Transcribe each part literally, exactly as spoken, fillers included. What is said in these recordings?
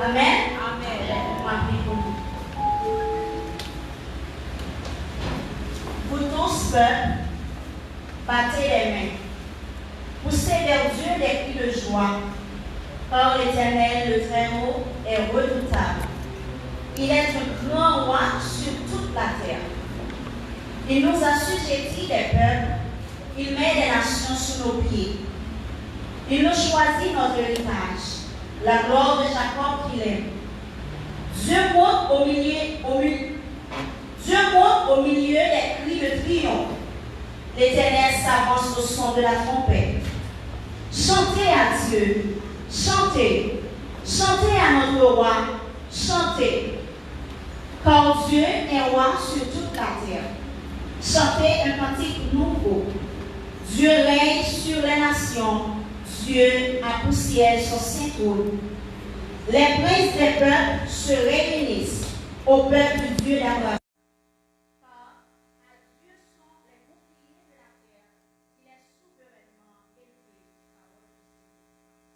Amen. Amen. Mwen priye pou nou. Vous tous, peuple, battez les mains. Poussez vers Dieu des cris de joie, car l'Éternel, le Très-Haut, est redoutable. Il est un grand roi sur toute la terre. Il nous assujettit des peuples, il met des nations sous nos pieds. Il nous choisit notre héritage, la gloire de Jacob qu'il aime. Dieu monte au milieu, au mi- Dieu monte au milieu des cris de triomphe. L'Éternel s'avance au son de la trompette. Chantez à Dieu, chantez, chantez à notre roi, chantez. Car Dieu est roi sur toute la terre. Chantez un cantique nouveau. Dieu règne sur les nations. Dieu a pour siège son saint trône. Les princes des peuples se réunissent au peuple du Dieu d'Abraham. Car à Dieu sont les boucliers de la terre. Il est souverainement élevé. Parole du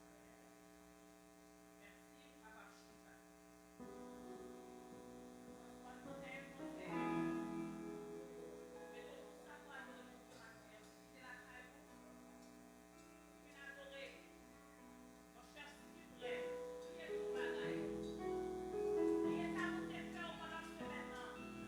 Seigneur. Mèsi, ou kapab chita. Ann pote yon konsèy. Mete tout sa pou adore Bondye maten an. Kite lakay ou. Vin adore. Yon chèf siprèm. Bliye tout bagay. Bliye sa Bondye fè w pandan semèn nan.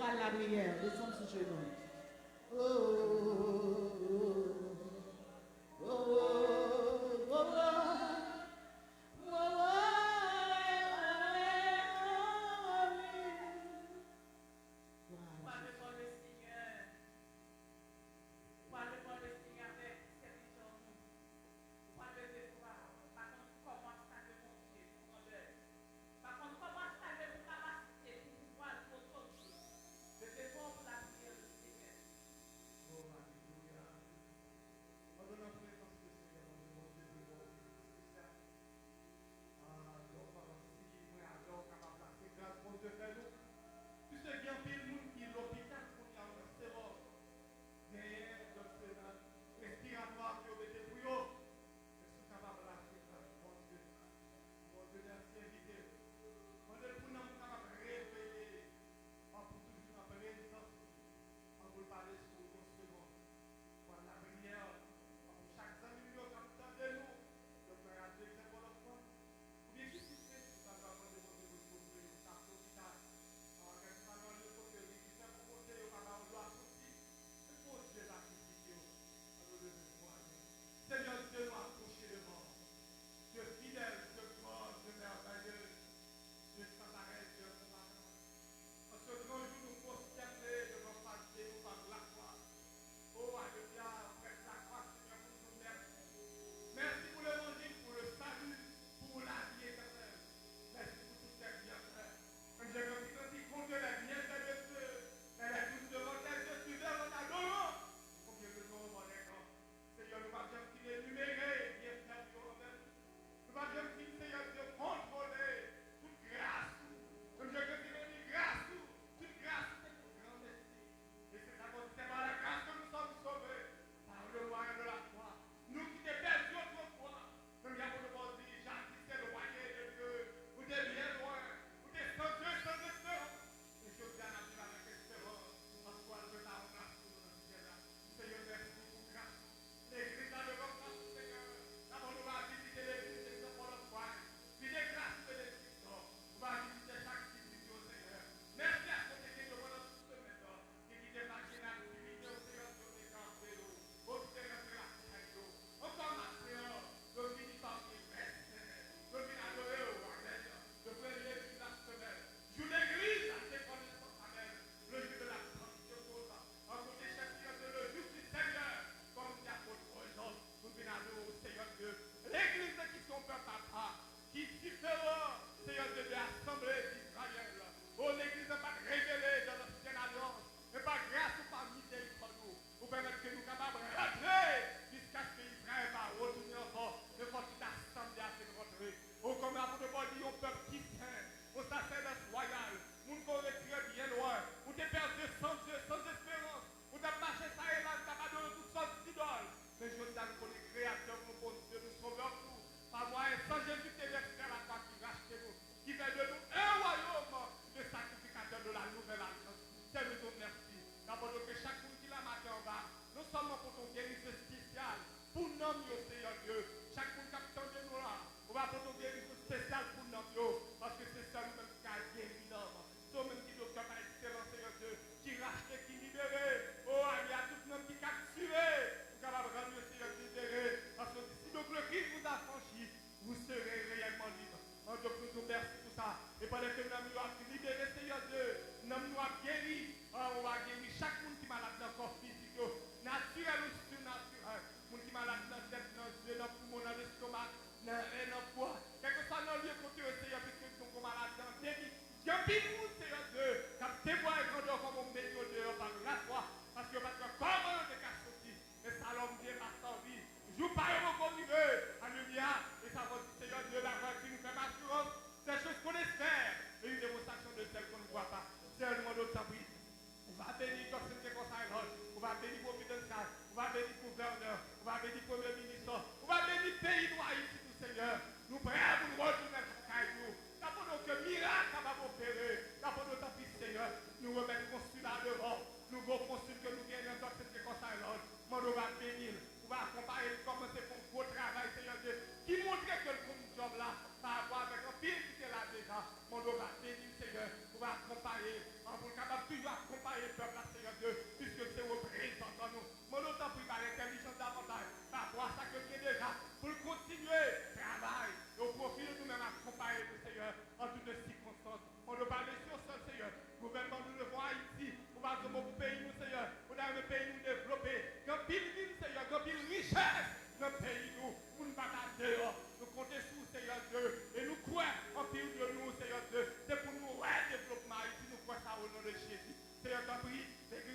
Pral lapriyè, desann sou jenou. Ou pral devan le Senyè. Ou pral devan le Senyè avèk sèvitè w. Ou pral leve vwa w. Pa konn kòman w ap salye Bondye pou grandè l. Pa konn kòman w ap salye l pou kapasite, pou pouvwa l, pou otorite. Leve vwa w pou lapriyè le Senyè.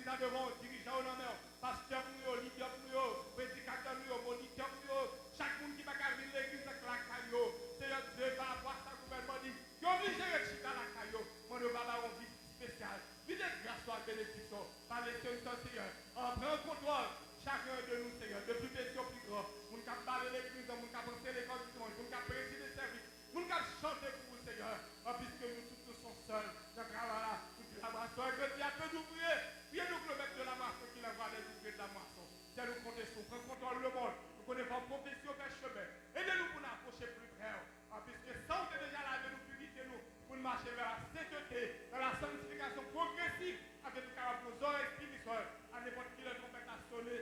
la devan w, dirijan yo nan men w, pastè nou yo, lidè nou yo, predikatè nou yo, monitè nou yo, chak moun ki pa ka vin legliz ak lakay yo. Seyè Dye, pa rapò a sa gouvènman di, yo oblije ret chita lakay yo. Mande w ba yo yon vizit espesyal. Vide gras ou ak benediksyon. Pa lese nou, Seyè, an pran kontwòl chak de nou, Seyè, depi piti o pi gran. Moun k ap bale legliz lan, moun k ap anseye lekòl dimanch, moun k ap prezide sèvis, moun k ap chante pou ou, Seyè. An, piske nou tout nou se yon sèl nan travay la, nou di lamwason an grandi a tou ouvriye. Priye nou pou le mèt de la mwason ki lanvwa dè ouvriye de la mwason. Seyè, nou konte sou ou. Pran kontwòl lemonn. Nou konnen fò pwofesi yo fè chemen. Ede nou pou n apwoche pli pre w. An, piske san ou te deja lave nou, pirifye nou, pou n mache vè la sentete, nan la santifikasyon pwogresiv, afin nou kapab gen zòrèy espirityèl, a nenpòt kilè twonpèt la sone,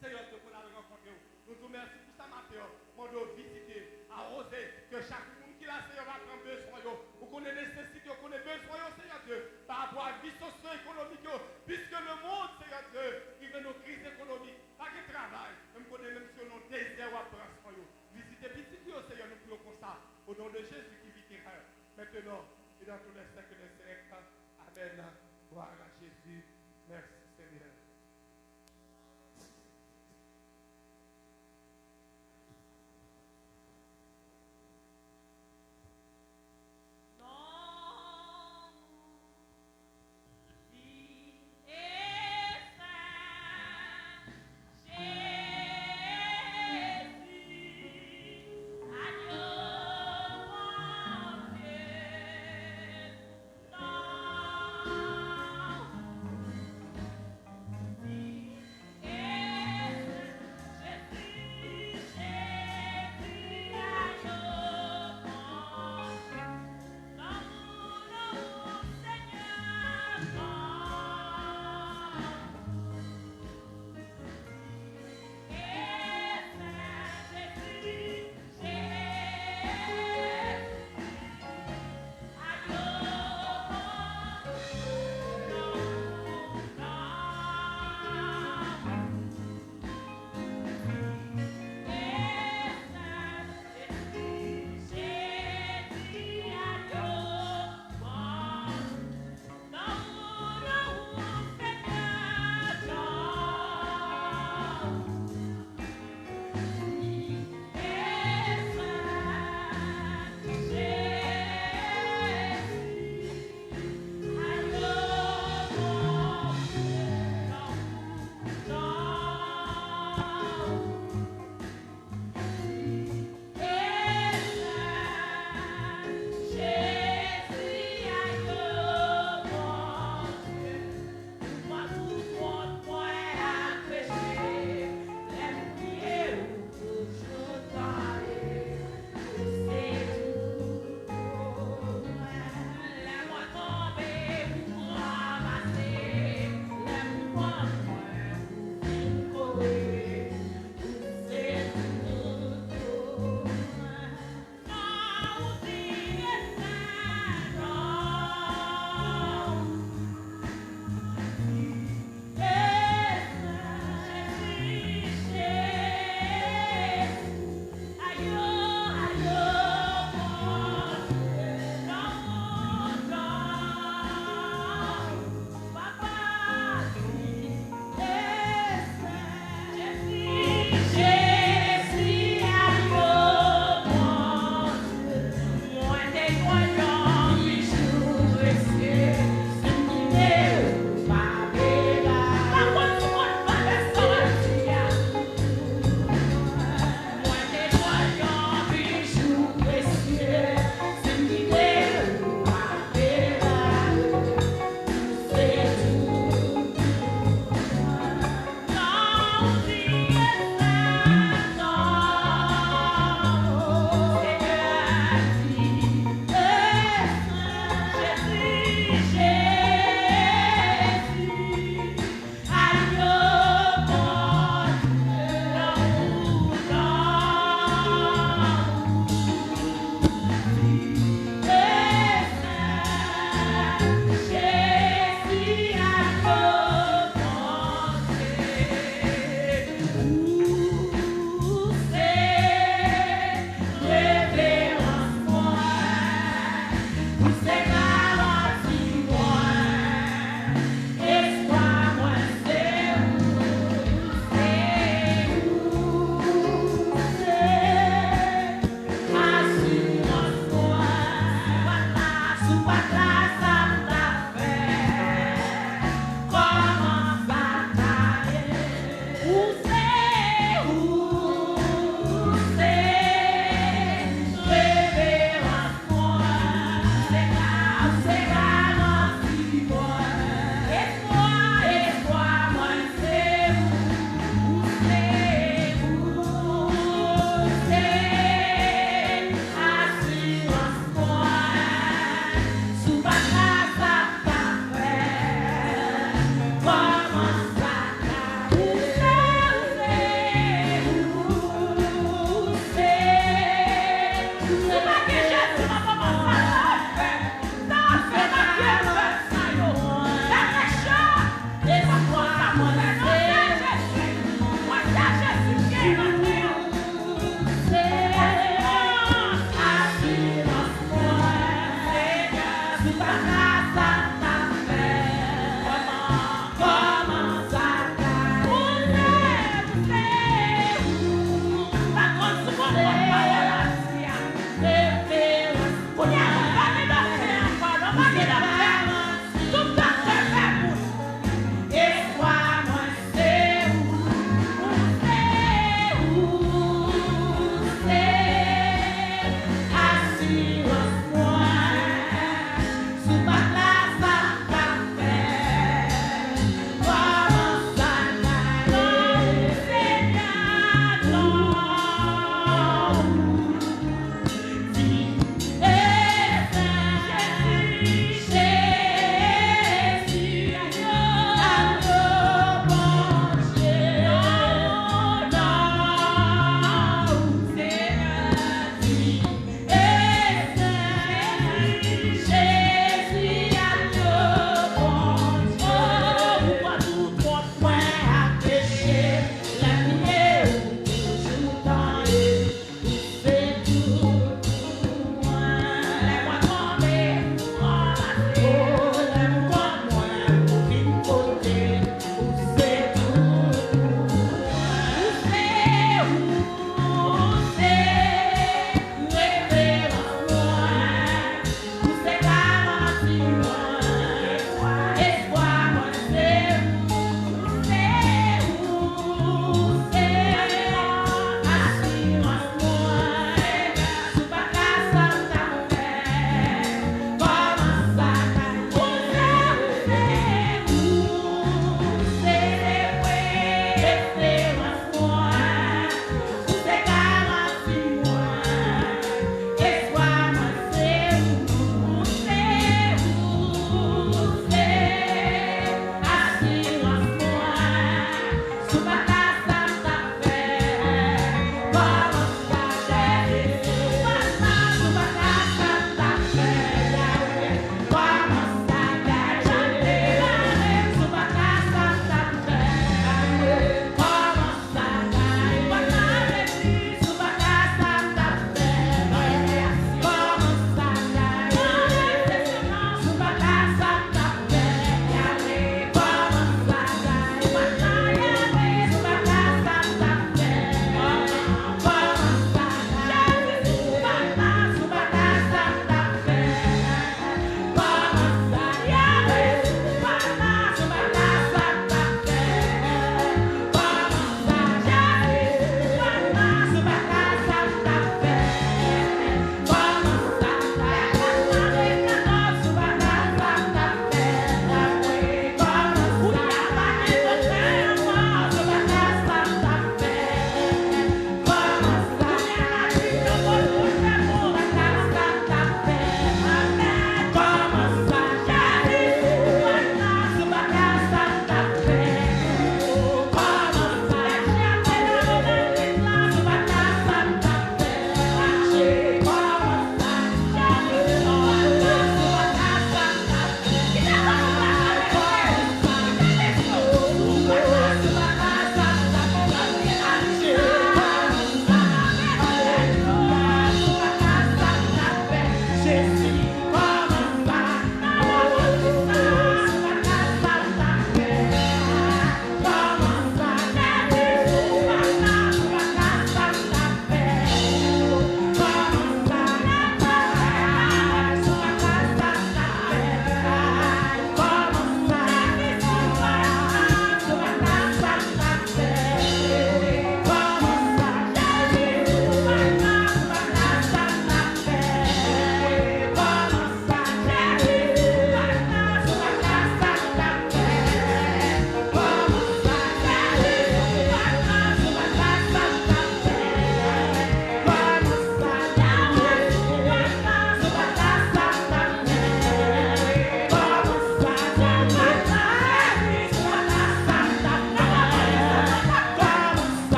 Seyè Dye, pou n al rankontre w. Nou di w mèsi pou sa maten an. Mande w vizite, awoze, ke chak moun ki la, Seyè, va pran bezwen yo. Ou konnen nesesite yo, ou konnen bezwen yo, Seyè Dye, pa rapò a vi sosyo-ekonomik yo, piske lemonn, Seyè Dye, rive nan kriz ekonomik. Pa gen travay, menm kote, menm si yo nan dezè, w ap pran swen yo. Vizite pitit ou yo, Seyè, nou priye w konsa. O non de Jezi ki viv, ki rèy, maintenant et dans tous les siècles des siècles. Amèn. Gloire à Jésus. Mèsi, Senyè.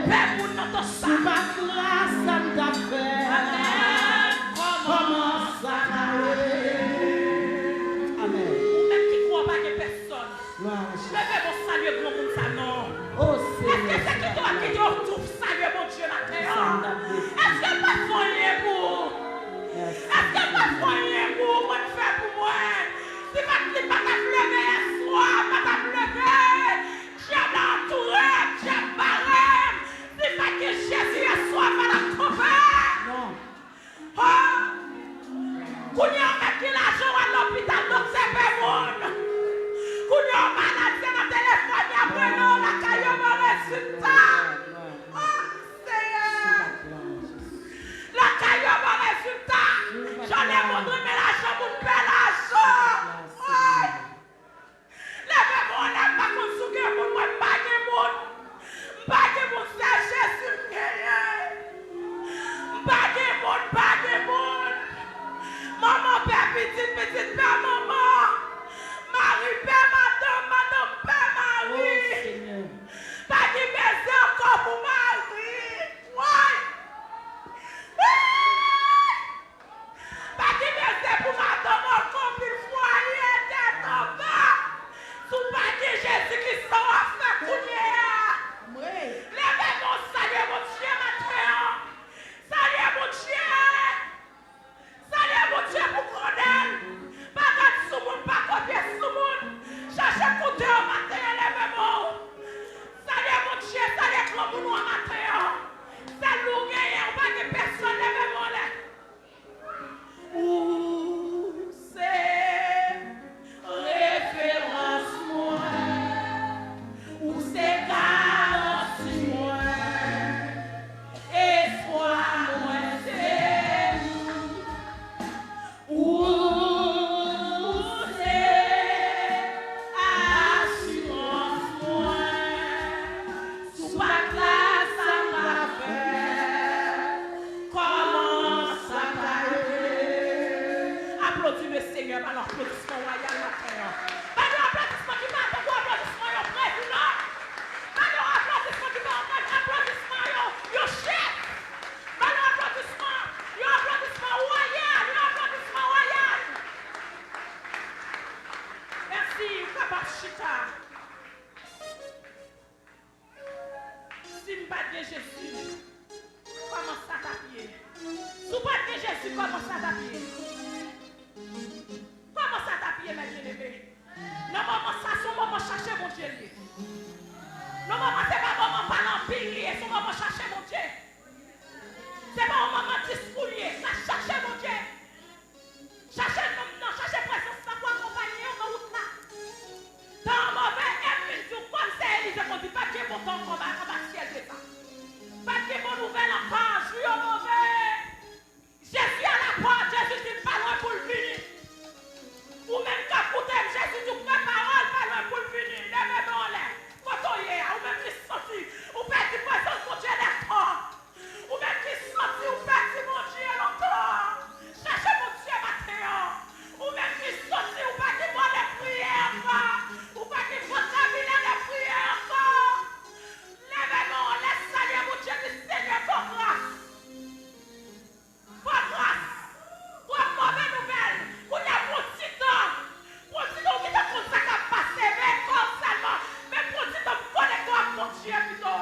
Pè moun nan tan sa. Si w pa t la, sa m t ap fè? Amèn. Kòman sa ta ye? Amèn. Ou menm ki kwè w pa gen pèsòn. Leve men w salye granmoun sa non. Èske se kite w ap kite w tou salye Bondye maten an? Èske l pa fè anyen pou ou? Èske l pa fè anyen pou ou? Mwen fè pou mwen. Si pa t li pa t ap leve yèswa, pa t ap leve. Dyab la antoure m, dyab bare m. Si pa t gen Jezi yèswa, pa t ap twonpe. Oh! Kounye a w mèt gen lajan w al lopital, doktè pè moun. Kounye a w malad, se nan telefòn y ap rele w, lakay yo ban w rezilta. Oh, Seyè! Lakay yo ban w rezilta. Jan lemonn renmen lajan, moun pè lajan. Woy! Leve men w anlè, m pa konn si w gen moun, mwen m pa gen moun. M pa gen moun, sèl Jezi m genyen. M pa gen moun, m pa gen moun. Manman pè pitit, pitit pè manman. Mari pè madanm, madanm pè mari. Pa gen bezwen ankò pou mari. Woy! Woy! Pa gen bezwen pou madanm ankò, anpil fwaye tèt anba. Si w pa gen Jezi, kisa w ap fè kounye a? Leve men w salye Bondye maten an. Salye Bondye. Salye Bondye pou grandè l. Pa gad sou moun, pa kopye sou moun. Chache koute yo maten an, leve men w. Salye Bondye, salye granmoun ou an maten an. Sèl ou genyen, ou pa gen pèsòn, leve men w anlè. Ou se referans mwen, ou se garanti mwen, espwa mwen se ou. Ou se asirans mwen. Si w pa t la, sa m t ap fè? Kòman sa ta ye? Aplodi le Senyè, ba l yon aplodisman wayal maten an. Ba l yon aplodisman ki pa tankou aplodisman yon prezidan. Ba l yon aplodisman ki pa tankou aplodisman yon, yon chèf. Ba l yon aplodisman, yon aplodisman wayal, yon aplodisman wayal. Mèsi, ou kapab chita. Si m pa t gen Jezi, kòman sa t ap ye? Si w pa t gen Jezi, kòman sa t ap ye? Kòman sa t ap ye, mè byeneme? Nan moman sa, se yon moman chache Bondye l ye. Nan moman, se pa moman pale anpil li ye, se yon moman chache Bondye. Se pa yon moman diskou l ye, sa chache Bondye. Chache nonm nan, chache prezans la pou akonpaye w nan wout la. Tan an move, Èv vin di w kòm se Elize konn di, pa t gen bon tan ankò anba, anba syèl deza. Pa t gen bon nouvèl ankò, jou yo move. Jezi a la pòt, Jezi di l pa lwen pou l vini. Ou menm k ap koute m, Jezi di w prepare w, l pa lwen pou l vini. Leve men w anlè. Kote w ye a, ou menm ki santi ou pèdi prezans Bondye lè tan. Ou menm ki santi ou pèdi Bondye lontan, chache Bondye maten an. Ou menm ki santi ou pa gen mò de priyè ankò, ou pa gen vokabilè de priyè ankò, leve men w anlè, salye Bondye, di, Senyè, fè w gras. Fè w gras. Twòp move nouvèl. Kounye a, pran ti tan. Pran ti tan, ou gentan konn sa k ap pase, veye kò w sèlman. Men pran ti tan pou konekte w ak Bondye pito.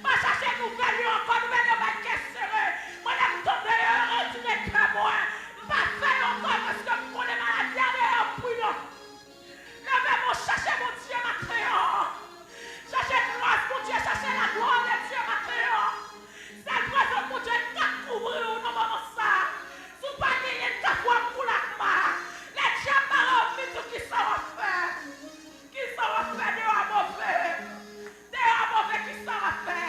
Pa chache nouvèl yo ankò, nouvèl yo bay kè sere. Mwen, lè m tande yo, yo retire kè mwen. M pa fè yo ankò paske m konnen maladi a dèyè m pridan. Leve men w, chache Bondye maten an. Chache gras Bondye, chache laglwa de Dye maten an. Sèl prezans Bondye ka kouvri w nan moman sa. Si w pa genyen, l ka fè w ap koule ak ma. Lè dyab bare w, vin di w kisa w ap fè. Kisa w ap fè, deyò a move. Deyò a move, kisa w ap fè.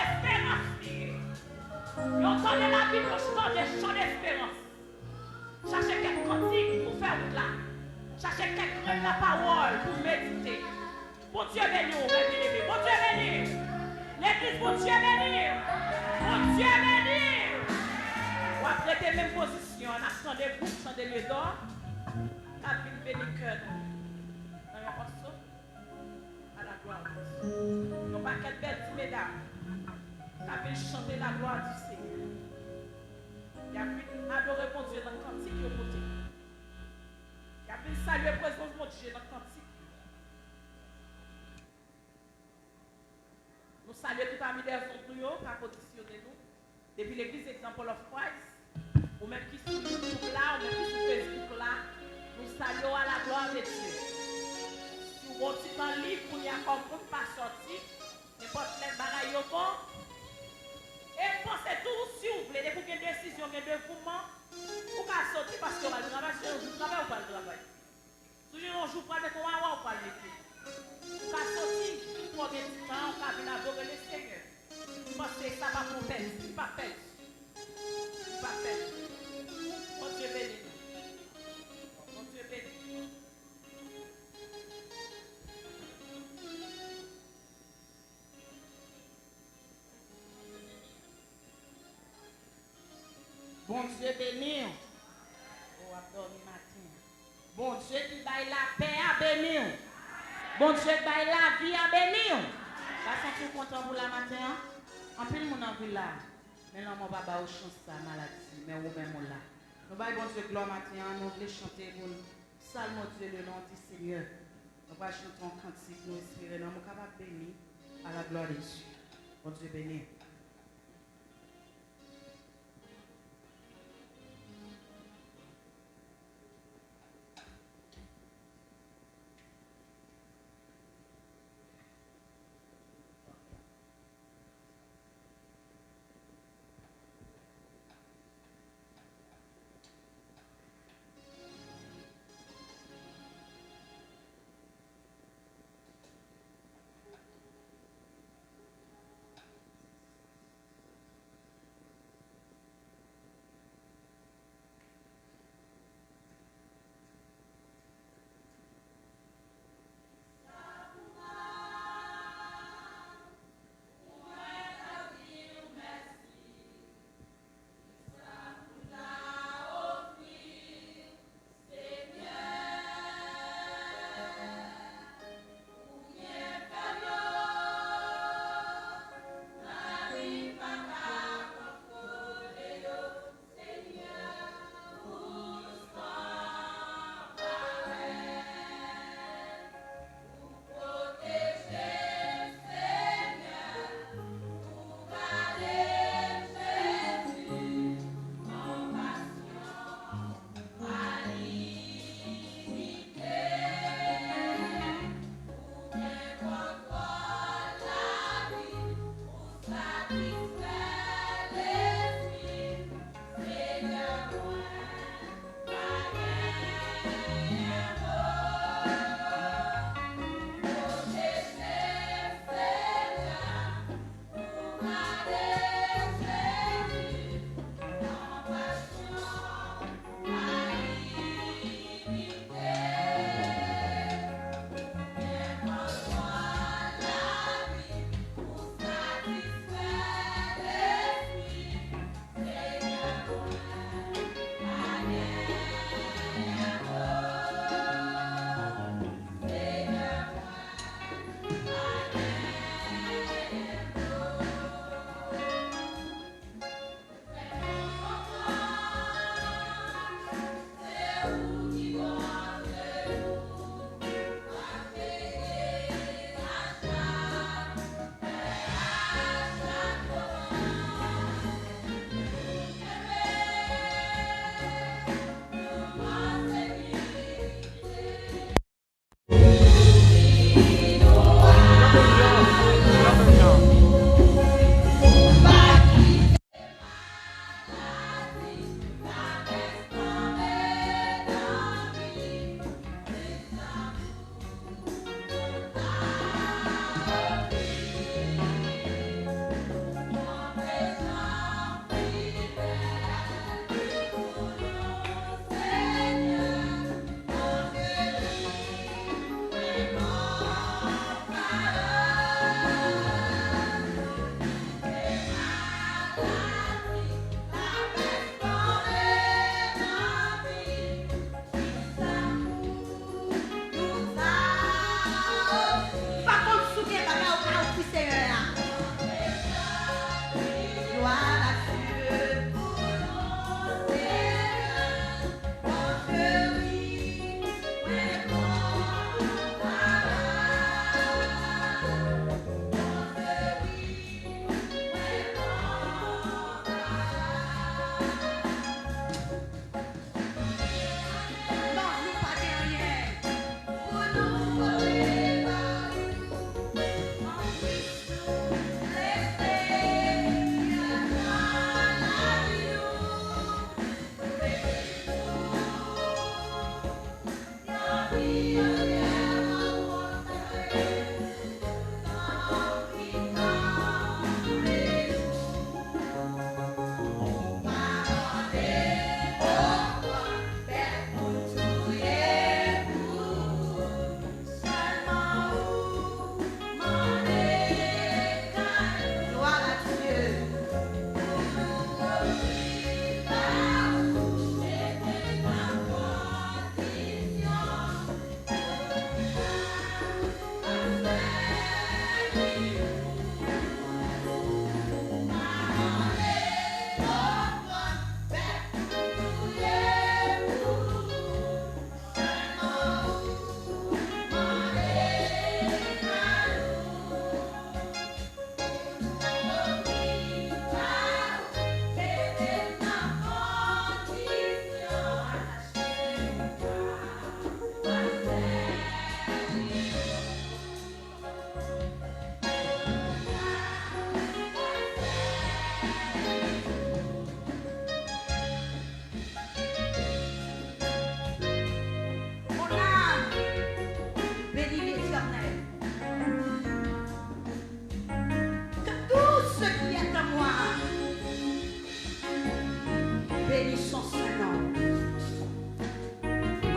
esperans li ye. Yon tande Labib, yon tande chan esperans. Chache kèk kantik pou fè wout la. Chache kèk grenn lapawòl pou medite. Bondye beni w, mè byeneme. Bondye beni w. Legliz, Bondye beni w. Bondye beni w. W ap rete menm pozisyon an, n ap tande gwoup Chan de Lyedò k ap vin beni kè nou nan yon mòso. A la glwa de Dye. Yon pakèt bèl ti medam k ap vin chante la glwa di Senyè. Y ap vin adore Bondye nan kantik yo pote. Y ap vin salye prezans Bondye nan kantik yo. Nou salye tout ami dèzòd nou yo k ap odisyone nou. Depi legliz Example of Christ, ou menm ki sou YouTube la, ou menm ki sou Facebook la, nou salye w a la glwa de Dye. Si w gon ti tan lib kounye a kòm moun pa sòti, nenpòt lè bagay yo bon, e panse tou, si w vle, depi w gen desizyon, gen devouman, ou ka sòti paske w al travay, se yon jou travay ou pral travay. Si w jwenn yon jou pral mete yon awa, ou pral mete. Ou ka sòti, pou w gen ti tan, ou ka vin adore Lesenyè. Paske sa pa pou pèdi, li pa pèdi. Li pa pèdi. Bondye beni nou. Bondye beni nou. Bondye beni w. Ou ap dòmi maten an. Bondye ki bay lapè a beni w. Bondye ki bay lavi a beni w. Pa santi w kontan pou la maten an? Anpil moun anvi la, men lanmò pa ba w chans sa, maladi, men ou menm ou la. Nou bay Bondye glwa maten an, nou vle chante pou n salmodye le non di Senyè. Nou pral chante yon kantik, nou espere nanm ou kapab beni, a la glwa de Dye. Bondye beni w.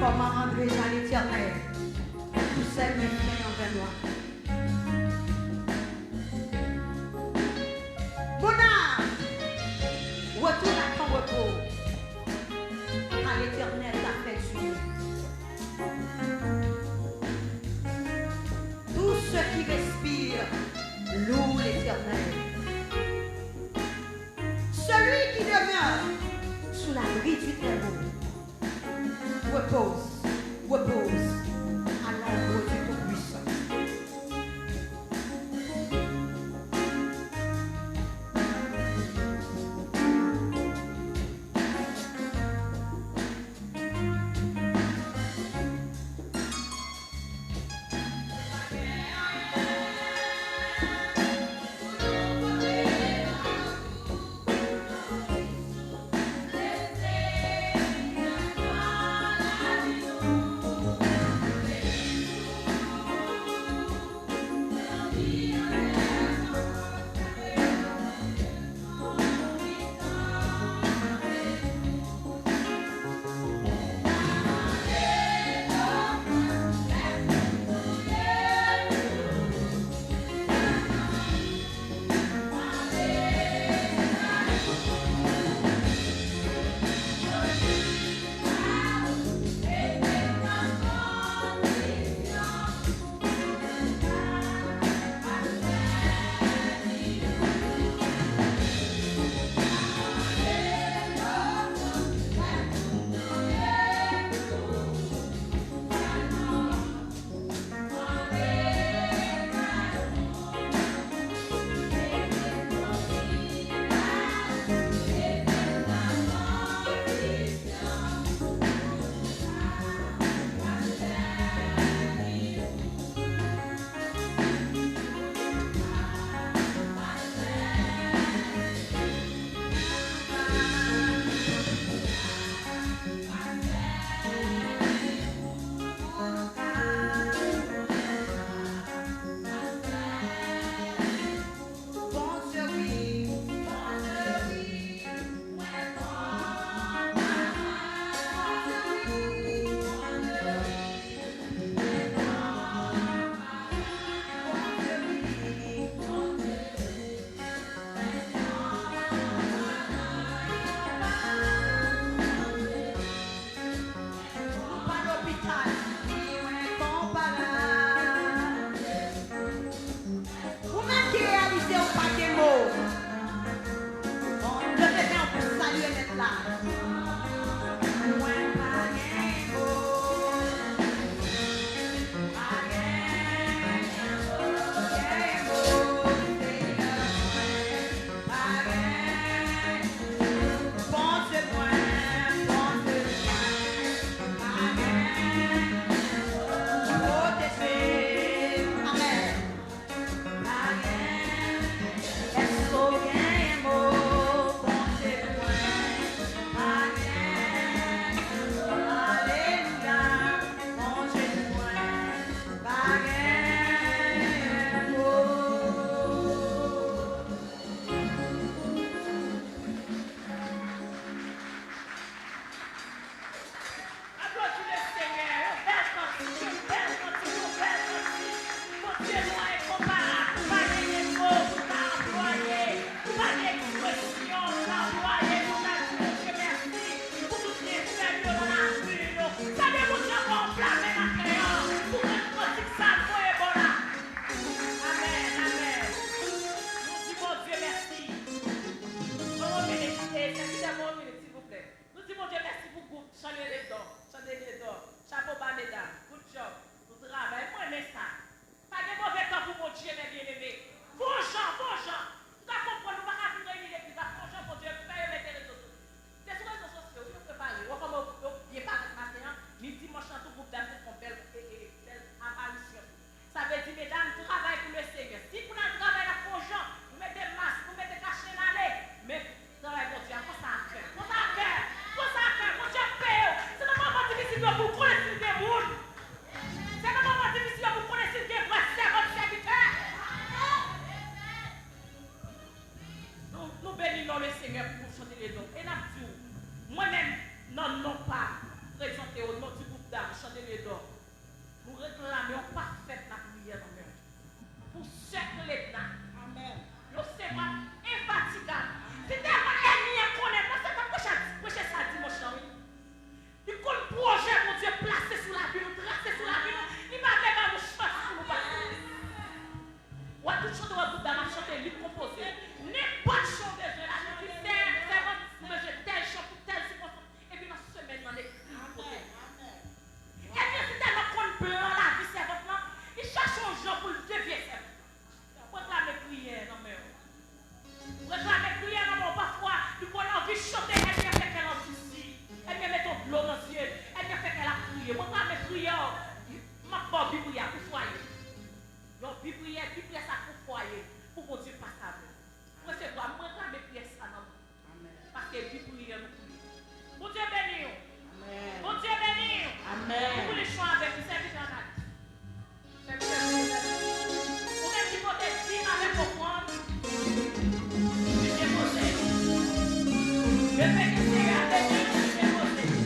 Maman André, à l'Éternel, tous ceux qui craignent envers moi. Mon âme, retourne à ton repos, car l'Éternel t'a fait du bien. Tous ceux qui respirent louent l'Éternel. Celui qui demeure sous l'abri du Très-Haut repose, repose à l'ombre du Tout-Puissant. Nou pa lopital, ni mwen konpara. Ou menm ki reyalize ou pa gen mo. Bon, leve men w pou salye Mèt la. Mwen pa gen mo. Pa gen mo, Senyè mwen. Pa gen Bondye mwen, Bondye mwen, pa gen pwoteje m. Amèn. Pa gen, èske w gen mo, Bondye mwen? Pa gen, alelouya, Bondye mwen, pa gen mo. Aplodi le Senyè, yon bèl kantik, yon bèl kantik, yon bèl kantik. Bondye nou an enkonparab, nou pa genyen mo pou ta anplwaye, nou pa gen ekspresyon pou ta anplwaye pou ta di Bondye mèsi pou tout byenfè li yo nan lavi nou. Sa gen moun ki ankò flamen maten an pou mèt kantik sa l voye bò la. Amèn, amèn. Nou di Bondye mèsi. Ban mwen yon minit, e, sèvitè, ban mwen yon minit, silvouplè. Nou di Bondye mèsi pou gwoup Chandelier d'Or, Chandelier d'Or. Chapo ba medam, good job. Nou travay, mwen renmen sa. Pa gen move tan pou Bondye, men byeneme. Fè yon jan, fè yon jan. Ou ta konprann, nou pa ka vin reyini legliz la, fè yon jan Bondye fè yo mete rezo sosyo. Se sou rezo sosyo, wi, yo prepare. Wè kòman yo, yo byen parèt maten an, ni dimanch lan tou, gwoup dam te fè yon bèl, e, e, bèl aparisyon tou. Sa vle di, medam, travay pou Lesenyè. Si pou n al travay, n ap fè yon jan, nou mete mas, nou mete kache, n ale. Men, travay Bondye a, pran sa ak kè. Pran sa ak kè. Pran sa ak kè. Bondye ap peye w. Se nan moman difisil yo pou w konnen si l gen moun. Se nan moman difisil yo pou w konnen si l gen vrè sèvant, sèvitè. Nou, nou beni non Lesenyè pou gwoup Chandelier d'Or. E n ap di w, mwen menm, nan non pa m, prezante w, non di gwoup Dam, chante Ledò. Nou reklame yon pafèt lapriyè nan men w. Pou sè Kledna. Amèn. Yon sè pa enfatigab. Si tèlman ènmi an konnen, paske m ap preche, preche sa dimanch lan, wi. Li konn pwojè Bondye plase sou lavi nou, trase sou lavi nou. Li pa vle ba nou chans pou nou pase. W ap tout chante, w ap tout dam ap chante, li konpoze. Nenpòt jan w bezwen la, nou di, sè, sèvant, nou bezwen tèl jan pou tèl sikonstans. Epi nan semèn nan, l ekri li pote. Ènmi an si tèlman konn plan lavi sèvant lan, li chache yon jan pou l devye sèvant lan. Reklame priyè nan men w. Reklame priyè nan men w. Pafwa, li konn anvi chante, ènmi an fè kè l andisi. Ènmi an mete yon dlo nan zye l. Ènmi an fè kè l ap kriye. Reklame priyè w. M ap ba w Bib li a pou fwaye. Yon Bib priyè, Bib priyè sa pou fwaye. Pou Bondye pase avè w. Resevwa, mwen reklame priyè sa nan men w. Paske vi priyè nou pou li. Bondye beni w. Amèn. Bondye beni w. Amèn. Ou pou li chwa avèk li, sèvitè Analis. Sèvitè Analis. Ou menm ki pote dim avèk ofrann, li depoze yo. Repete, Seyè a beni, li depoze yo.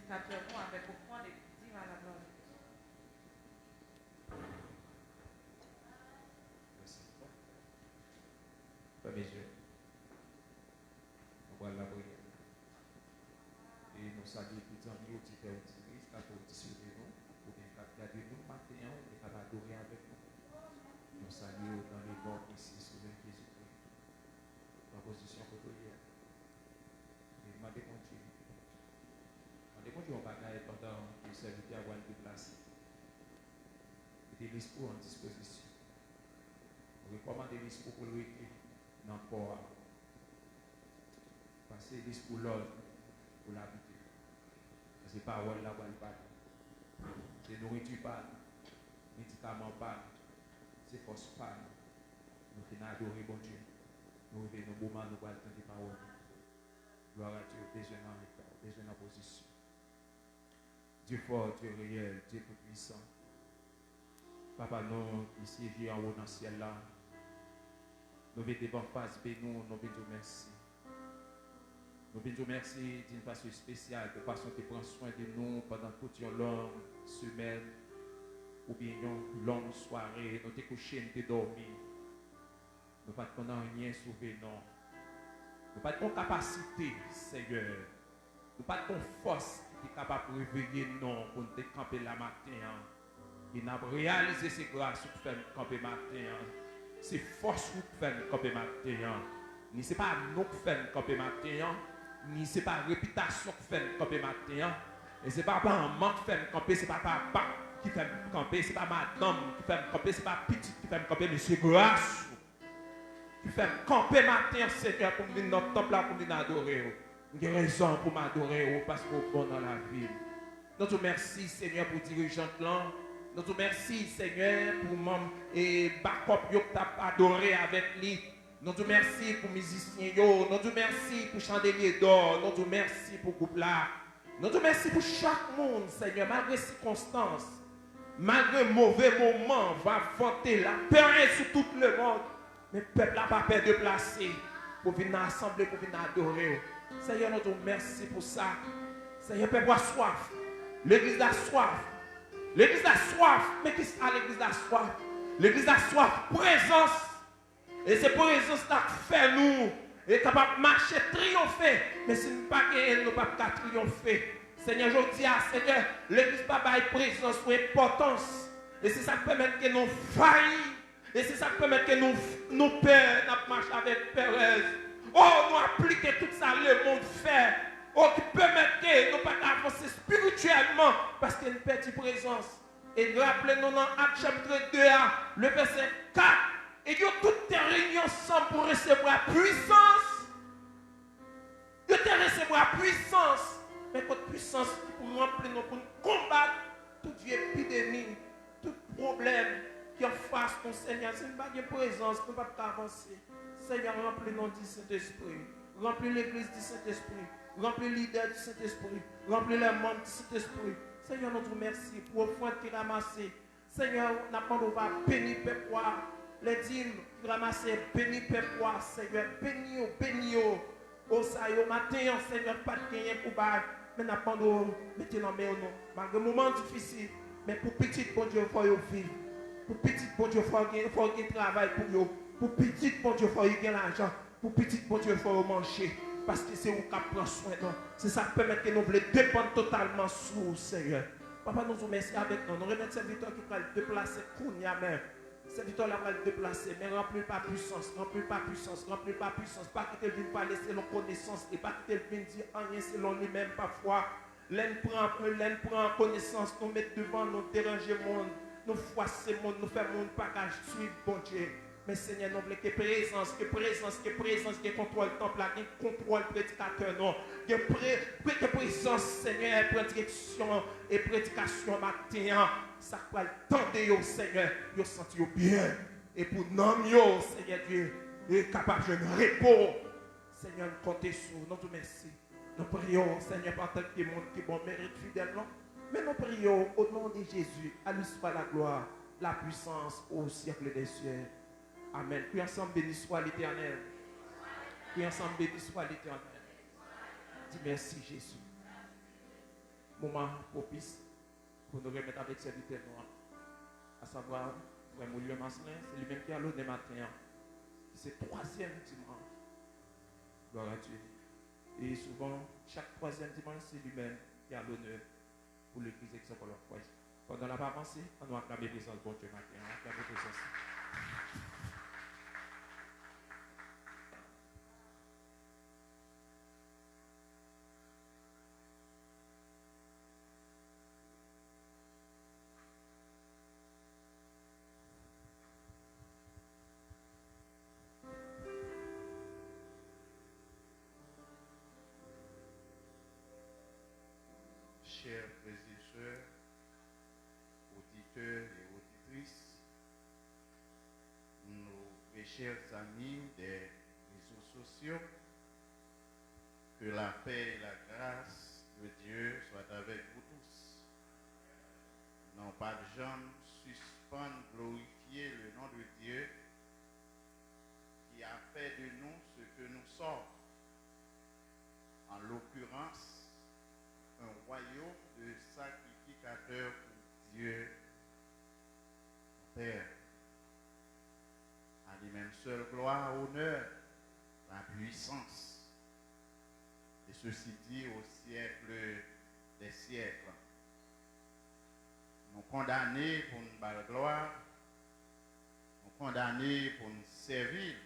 Ka fè bon avèk ofrann epi dim a la glwa de Dye. Mèsi. Fèmen je. Nou pral lapriyè. E nou salye tout zanmi, oditè, oditris k ap odisyonnen nou, oubyen k ap gade nou maten an, oubyen k ap adore avèk nou. Nou salye w nan le non presiye Sovè Jezikri. Pran pozisyon kote w ye a. E mande Bondye. Mande Bondye yon bagay pandan ke sèvitè a pral deplase. Mete lespri w an dispozisyon. Rekòmande lespri w pou l rete nan kò a. Pase lespri w lòd pou l abite. Paske pawòl la pral pale. Se nouriti pa nou, medikaman pa nou, se fòs pa nou. Nou fin adore Bondye. Nou rive nan moman nou pral tande pawòl. Glwa a Dye, bezwen nan eta, bezwen nan pozisyon. Dye fò, Dye reyèl, Dye toupwisan. Papa nou ki siyeje anwo nan syèl la, nou vin devan fas beni w, nou vin di w mèsi. Nou vin di w mèsi d'une façon spéciale pou fason w te pran swen de nou pandan tout yon long semèn oubyen yon long sware. Nou te kouche, nou te dòmi. Nou pa t konn anyen sove non. Nou pa t gon kapasite, Senyè. Nou pa t gon fòs ki te kapab reveye non pou n te kanpe la maten an. E n ap reyalize se gras ou k fè n kanpe maten an. Se fòs ou k fè n kanpe maten an. Ni se pa non k fè n kanpe maten an, ni se pa repitasyon k fè n kanpe maten an. E se pa manman k fè n kanpe, se pa papa ki fè n kanpe, se pa madanm ki fè n kanpe, se pa pitit ki fè n kanpe, men se gras ou ki fè m kanpe maten an, Senyè, pou m vin nan tanp la, pou m vin adore w. M gen rezon pou m adore w, paske w bon nan lavi m. Nou di w mèsi, Senyè, pou dirijant lan. Nou di w mèsi, Senyè, pou manm e bakòp yo k t ap adore avèk li. Nou di w mèsi pou mizisyen yo. Nou di w mèsi pou chandelye dò. Nou di w mèsi pou gwoup la. Nou di w mèsi pou chak moun, Senyè, malgre sikonstans, malgre move moman, va vante, lapè sou tout lemonn, men pèp la pa pè deplase pou vin nan asanble, pou vin adore w. Senyè, nou di w mèsi pou sa. Senyè, pèp la swaf. Legliz la swaf. Legliz la swaf. Men kisa legliz la swaf? Legliz la swaf prezans. E se prezans la k fè nou e kapab mache triyonfe. Men si n pa genyen l, nou p ap ka triyonfe. Senyè, jodi a, Senyè, legliz pa bay prezans ou enpòtans. E se sa k pèmèt ke nou fayi. E se sa k pèmèt ke nou, nou pè, n ap mache avèk pèrèz. O, nou aplike tout sa lemonn fè. O, ki pèmèt ke nou pa ka avanse espirityèlman, paske n pèdi prezans. E raple nou nan Ak chapit de a, le vèsè kat, e yo tout te reyini ansanm pou resevwa pwisans. Yo te resevwa pwisans. Men kot pwisans ki pou ranpli nou pou n konbat tout vye epidemi, tout pwoblèm ki anfas nou, Senyè? Si n pa gen prezans, nou p ap ka avanse. Senyè, ranpli nou di Sentespri. Ranpli legliz di Sentespri. Ranpli lidè di Sentespri. Ranpli lè manm di Sentespri. Senyè, nou di w mèsi pou ofrann ki ranmase. Senyè, n ap mande w va beni pèp ou a. Lè dim ki ranmase, beni pèp ou a, Senyè. Beni yo, beni yo. O sa yo maten an, Senyè, pa t genyen pou bay. Men n ap mande w mete nan men w nou. Malgre moman an difisil, men pou pitit Bondye yo, fò yo viv. Pou pitit Bondye yo, fò gen, fò gen travay pou yo. Pou pitit Bondye yo, fò yo gen lajan. Pou pitit Bondye yo, fò yo manje. Paske se ou k ap pran swen nou. Se sa k pèmèt ke nou vle depann totalman sou ou, Senyè. Papa, nou di w mèsi avèk nou. Nou remèt sèvitè ki pral deplase kounye a menm. Sèvitè la pral deplase, men ranpli l pa pwisans, ranpli l pa pwisans, ranpli l pa pwisans. Pa kite l vin pale selon konesans li, pa kite l vin di anyen selon li menm pafwa. Lè n pran, lè n pran konesans, nou met devan, nou deranje moun, nou fwase moun, nou fè moun pa ka swiv Bondye. Men Senyè, nou vle ke prezans, ke prezans, ke prezans gen kontwòl tanp la, gen kontwòl predikatè nou. Gen pre, pre, ke prezans, Senyè, pran direksyon e predikasyon maten an. Sa k pral tande yo, Senyè, yo santi yo byen. E pou nanm yo, Senyè Dye, e kapab jwenn repo. Senyè, n konte sou ou, nou di w mèsi. Nou priye w, Senyè, antanke moun ki ba w merit fidèl nou. Men nou priye w, au nom de Jésus, à lui soit la gloire, la puissance au siècle des siècles. Amèn. Priye ansanm, béni soit l'Éternel. Priye ansanm, béni soit l'Éternel. Di mèsi, Jezi. moman pwopis pou nou remèt avèk sèvitè nou an, asavwa frè Moulion Marcelin, se li menm ki a lonè maten an, ki se twazyèm dimanch. Glwa a Dye. E souvan, chak twazyèm dimanch, se li menm ki a lonè pou legliz Egzanp of Christ. Pandan n ap avanse, ann nou aklame prezans Bondye maten an, aklame prezans li. Chers frères et sœurs, auditeurs et auditrices, nos très chers amis des réseaux sociaux, que la paix et la grâce de Dieu soient avec vous tous. Nou p ap janm sispann glorifye le nom de Dieu qui a fait de nous ce que nous sommes, en l'occurrence, un royaume de sacrificateurs pour Dieu, Père. À lui-même seul gloire, honneur, la puissance. Et ceci dit au siècle des siècles. Nou kondane pou n ba l glwa, nou kondane pou n sèvi l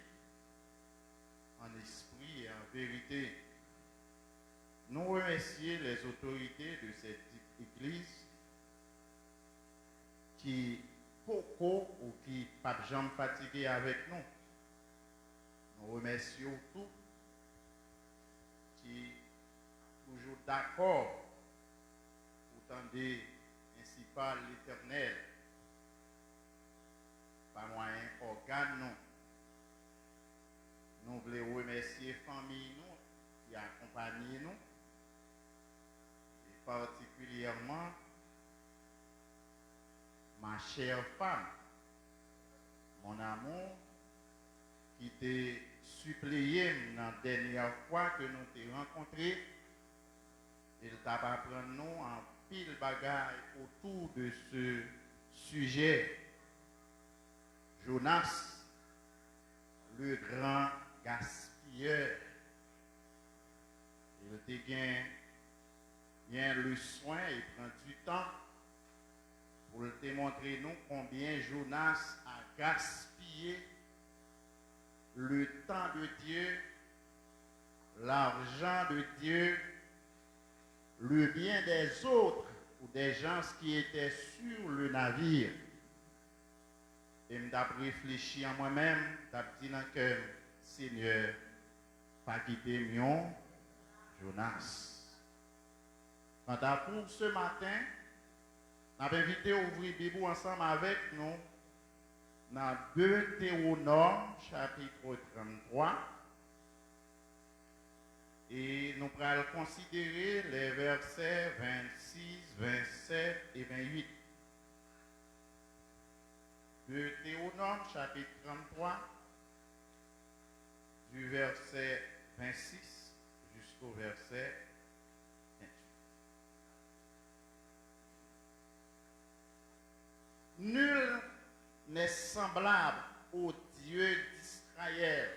en esprit et en vérité. Nou remèsye les autorités de cette dite église ki poko ou ki p ap janm fatige avèk nou. Nou remèsye w tou ki toujou dakò pou tande ensi pale Letènèl pa mwayen ògàn nou. Nou vle remèsye fanmi nou ki akonpanye nou, e patikilyèman ma chère femme, mon amour, ki te sipliye m nan dènyè fwa ke nou te rankontre, e l t ap aprann nou anpil bagay autour de ce sujet. Jonas, le grand gaspilleur. E l te gen, gen le soin e pran du temps pou l te montre nou konbyen Jonas a gaspiye le temps de Dieu, l'argent de Dieu, le bien des autres ou des gens qui étaient sur le navire. E m t ap reflechi an mwen menm, m t ap di nan kè m, Senyè, pa kite m yon Jonas. Kanta pou ce matin, n ap envite w ouvri Bib ou ansanm avèk nou nan Deutéronome, chapitre trannntwa, e nou pral konsidere les versets vingt-six, vingt-sept et vingt-huit. Deutéronome, chapitre trannntwa, du verset vingt-six jusqu'au verset vingt-huit. Nul n'est semblable au Dieu d'Israël.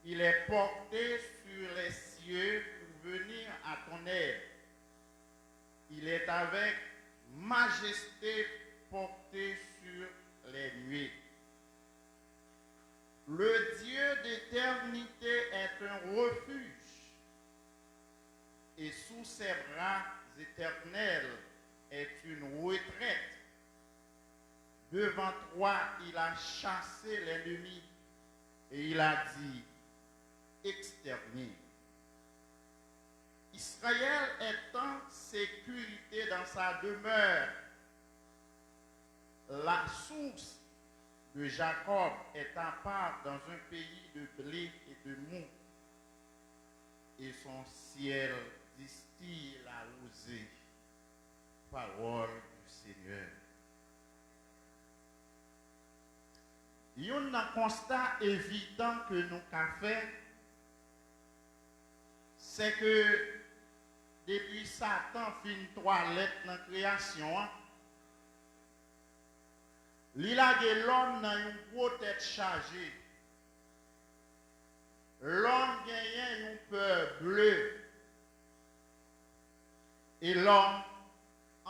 Il est porté sur les cieux pour venir à ton aide. Il est avec majesté porté sur les nuées. Le Dieu d'éternité est un refuge, et sous ses bras éternels est une retraite. Devant toi, il a chassé l'ennemi, et il a dit, extermine. Israël est en sécurité dans sa demeure. La source de Jacob est à part dans un pays de blé et de mou, et son ciel distille la rosée. Parole du Seigneur. Youn nan konsta evidan ke nou ka fè, se ke Depi Satan fin twalèt nan kreyasyon an, li lage lòm nan yon gwo tèt chaje. Lòm genyen yon pè ble. E lòm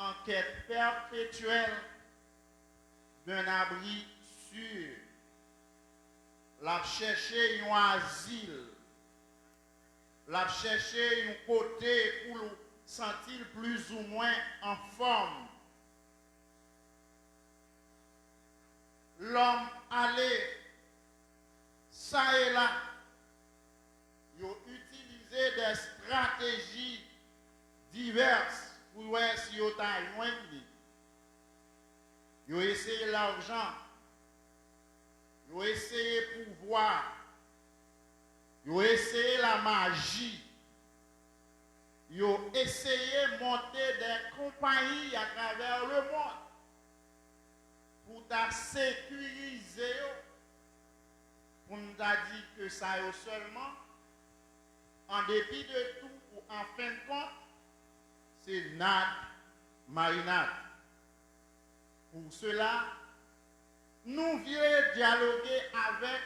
an kèt pèpetyèl d'un abri sûr. L ap chèche yon azil. L ap chèche yon kote pou l santi l plizoumwen anfòm. Lòm ale sa e la, yo itilize de strateji divès pou wè si yo ta jwenn li. Yo eseye lajan, yo eseye pouvwa, yo eseye lamaji, yo eseye monte de konpayi atravè lemonn pou ta sekirize yo, pou n ta di ke sa yo sèlman, an depi de tou ou an fen de kont, se nad marinad. Pou sela, nou vle dyaloge avèk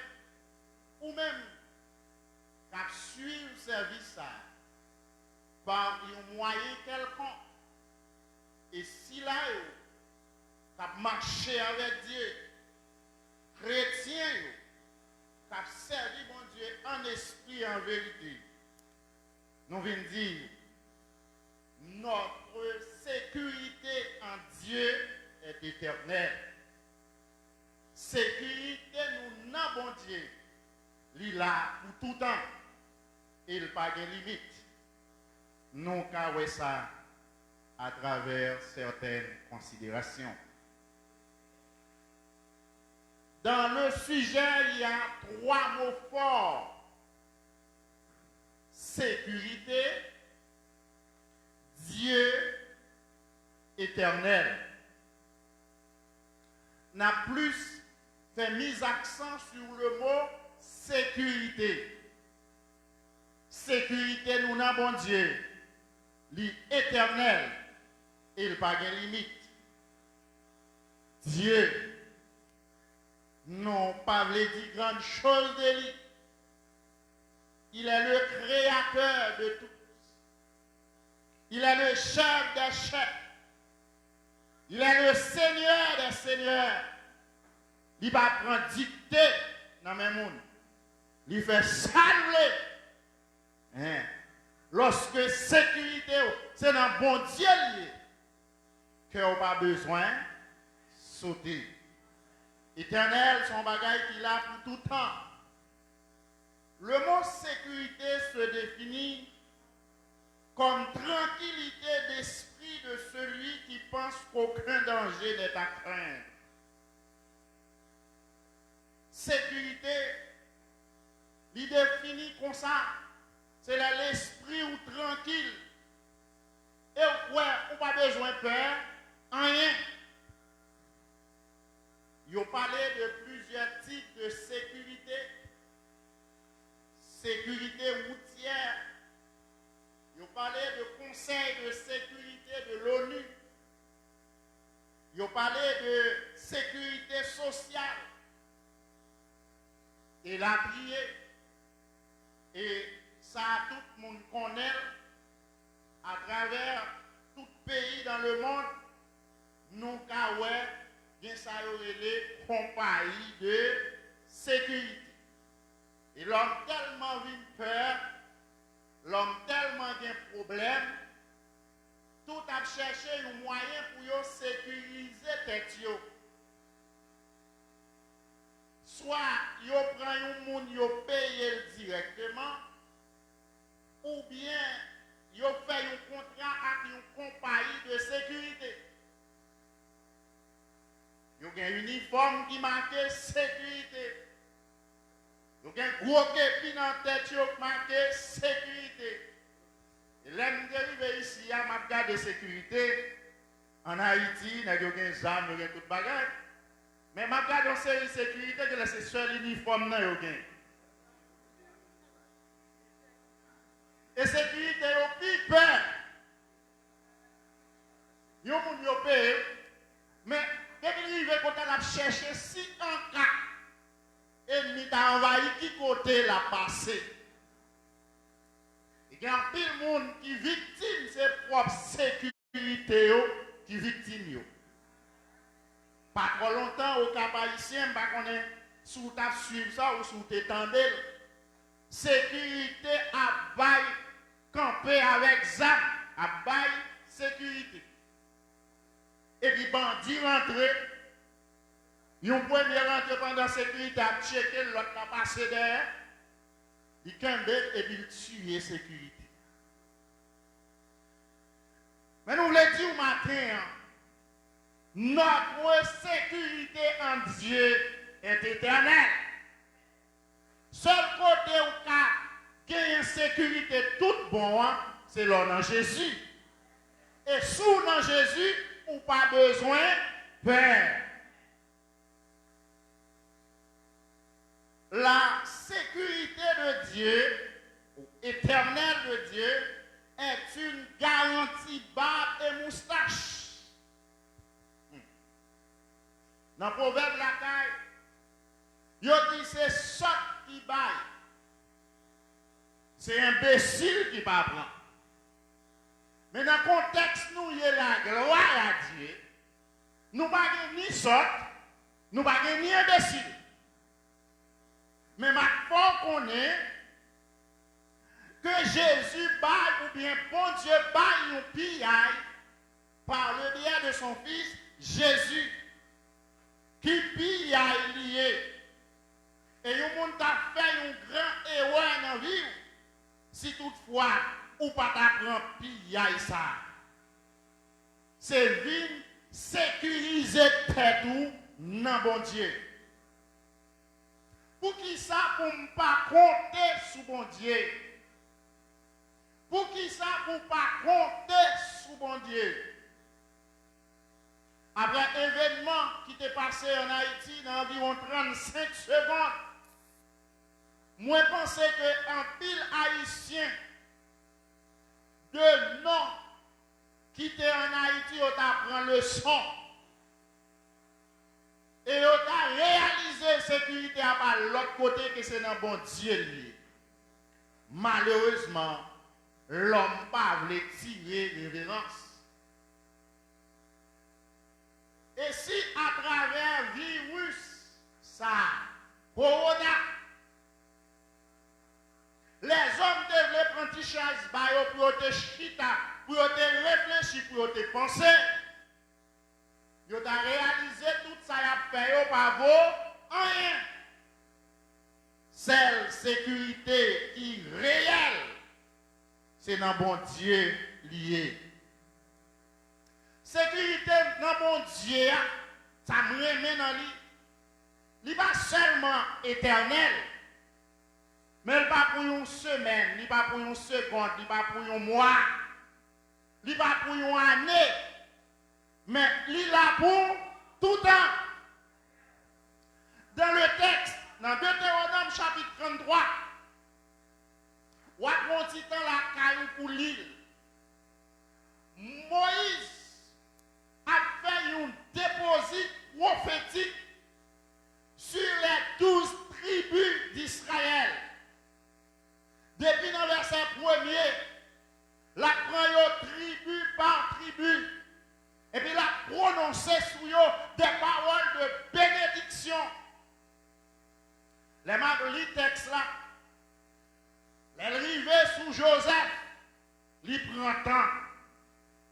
ou menm k ap swiv sèvis sa a pa yon mwayen kèlkonk. E sila yo k ap mache avèk Dye, kretyen yo k ap sèvi Bondye an espri e an verite, nou vin di, notre sécurité en Dieu est éternelle. Sekirite nou nan Bondye, li la pou toutan e l pa gen limit. Nou ka wè sa atravè sètèn konsiderasyon. Dans le sujet, il y a trois mots forts. Sécurité, Dieu, éternel. N ap plis fè miz aksan sou le mo sekirite. Sekirite nou nan Bondye, li etènèl e l pa gen limit. Dye, nou pa vle di grann choz de li. Il est le créateur de tout. Il est le chef des chefs. Il est le Seigneur des seigneurs. Li pa pran dikte nan men moun. Li fè sa l vle. Hein. Lòske sekirite w se nan Bondye l ye, kè w pa bezwen sote. Etènèl se yon bagay ki la pou tout tan. Le mot sécurité se définit comme tranquillité d'esprit de celui qui pense qu'aucun danger n'est à craindre. Sekirite, li defini konsa, se lè lespri w trankil e w kwè ou pa bezwen pè anyen. Yo pale de plizyè tip de sekirite, sekirite woutyè, yo pale de Konsèy de Sekirite de l'ONU, yo pale de sekirite sosyal, elatriye. E sa a, tout moun konnen l atravè tout peyi dans le monde, nou ka wè gen sa yo rele konpayi de sekirite. E lòm tèlman vin pè, lòm tèlman gen pwoblèm, tout ap chèche yon mwayen pou yo sekirize tèt yo. Swa yo pran yon moun, yo peye l dirèkteman, oubyen yo fè yon kontra ak yon konpayi de sekirite. Yo gen inifòm ki make sekirite. Yo gen gwo kepi nan tèt yo k make sekirite. E lè m te rive isi a, m ap gade sekirite. Ann Ayiti, nèg yo gen zam, yo gen tout bagay. Men m ap gade yon seri sekirite, genlè se sèl inifòm nan yo gen. E sekirite yo pi pè pase. E gen anpil moun ki viktim, se pwòp sekirite yo ki viktim yo. Pa twò lontan, Okap Ayisyen, m pa konnen si w t ap swiv sa ou si w te tande l. Sekirite ap bay kanpe avèk zam, ap bay sekirite. Epi bandi rantre, yon premye rantre pandan sekirite ap tcheke l, lòt la pase dèyè, li kenbe l epi l tiye sekirite. Men nou vle di w maten an, notre sécurité en Dieu est éternelle. Sèl kote ou ka genyen sekirite tout bon an, se lè w nan Jezi. E si w nan Jezi, ou pa bezwen pè. La sécurité de Dieu, ou éternelle de Dieu, est une garantie barbe et moustache. Hmm. Nan pwovèb lakay, yo di se sòt ki bay, se enbesil ki pa pran. Men nan kontèks nou ye la, glwa a Dye, nou pa gen ni sòt, nou pa gen ni enbesil. Men m ap fè w konnen ke Jezi bay oubyen Bondye bay yon piyay par le biais de son Fils Jésus, ki piyay li ye. E yon moun ta fè yon gran erè nan vi w si toutfwa ou pa ta pran piyay sa a. Se vin sekirize tèt ou nan Bondye. Poukisa pou m pa konte sou Bondye? Poukisa pou pa konte sou Bondye? Apre evènman ki te pase ann Ayiti nan anviwon trannsenk segonn, mwen panse ke anpil Ayisyen de non ki te ann Ayiti, yo ta pran leson. E yo ta reyalize sekirite a pa lòt kote ke se nan Bondye l ye. Malerezman, lòm pa vle tire reverans. E si atravè viris sa a, kowona, lèzòm te vle pran ti chèz ba yo pou yo te chita, pou yo te reflechi, pou yo te panse, yo ta reyalize tout sa y ap fè yo pa vo anyen. Sèl sekirite ki reyèl, se nan Bondye li ye. Sekirite nan Bondye a, sa m renmen nan li, li pa sèlman etènèl, men li pa pou yon semèn, li pa pou yon segonn, li pa pou yon mwa, li pa pou yon ane, men li la pou toutan. Dans le texte, nan Detewonòm chapit tranntwa, w ap pran yon ti tan lakay ou pou li l. Moyiz ap fè yon depozit pwofetik sur les douze tribus d'Israël. Depi nan vèsè premye, l ap pran yo tribi pa tribi, epi l ap pwononse sou yo de pawòl de benediksyon. Lè m ap li tèks la, lè l rive sou Jozèf, li pran tan.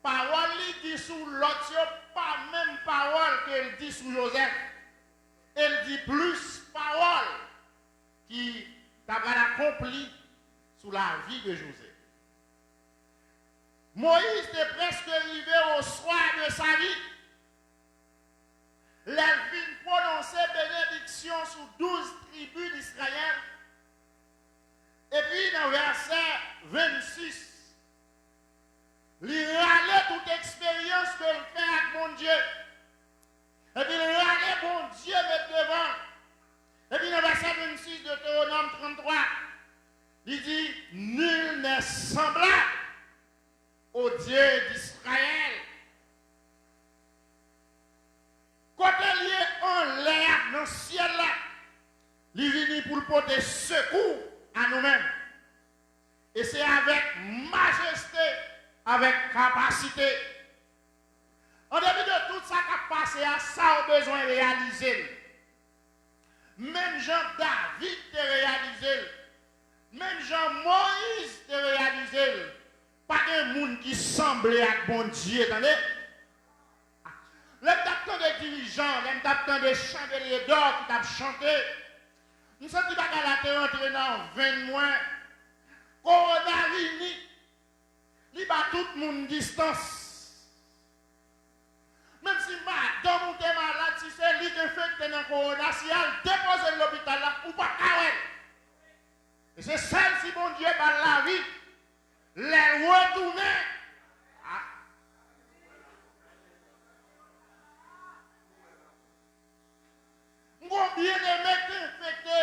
Pawòl li di sou lòt yo pa menm pawòl ke l di sou Jozèf. E l di plis pawòl ki ta pral akonpli sou lavi de Jozèf. Moyiz te prèske rive au soir de sa vie. Lè l fin pwononse benediksyon sou douz tribi d'Israyèl, epi nan vèsè vennsis, li rale tout eksperyans ke l fè ak Bondye. Epi l rale Bondye met devan l. Epi nan vèsè vennsis Detewonòm tranntwa, li di, nul n'est semblable au Dieu d'Israël. Kote l ye anlè a, nan syèl la, li vini pou l pote sekou a nou menm. avèk kapasite. An depi de tout sa k ap pase a, sa w bezwen reyalize l. Menm jan David te reyalize l, menm jan Moyiz te reyalize l, pa gen moun ki sanble ak Bondye, tande. Lè m t ap tande dirijan, lè m t ap tande chandelye dò ki t ap chante, m santi bagay la te rantre nan venn mwen. Kowona vini, li ba tout moun distans. Menm si madanm ou te malad, si se li k enfekte nan kowona, si y al depoze l lopital la, ou p ap ka wè l. E se sèl si Bondye ba l lavi, lè l retounen. A. M gon byeneme k te enfekte,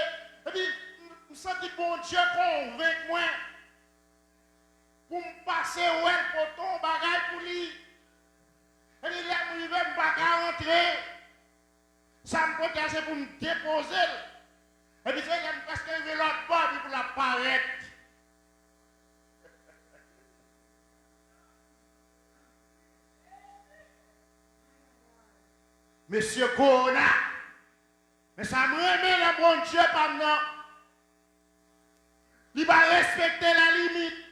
epi m, m santi Bondye konvenk mwen pou m pase wè l pote yon bagay pou li. Epi lè m rive, m pa ka rantre. Sa m pote a se pou m depoze l. Epi se lè m prèske rive lòt bò, epi pou l ap parèt. Mesye kowona. Men sa m renmen nan Bondye pa m nan, li pa respekte lalimit.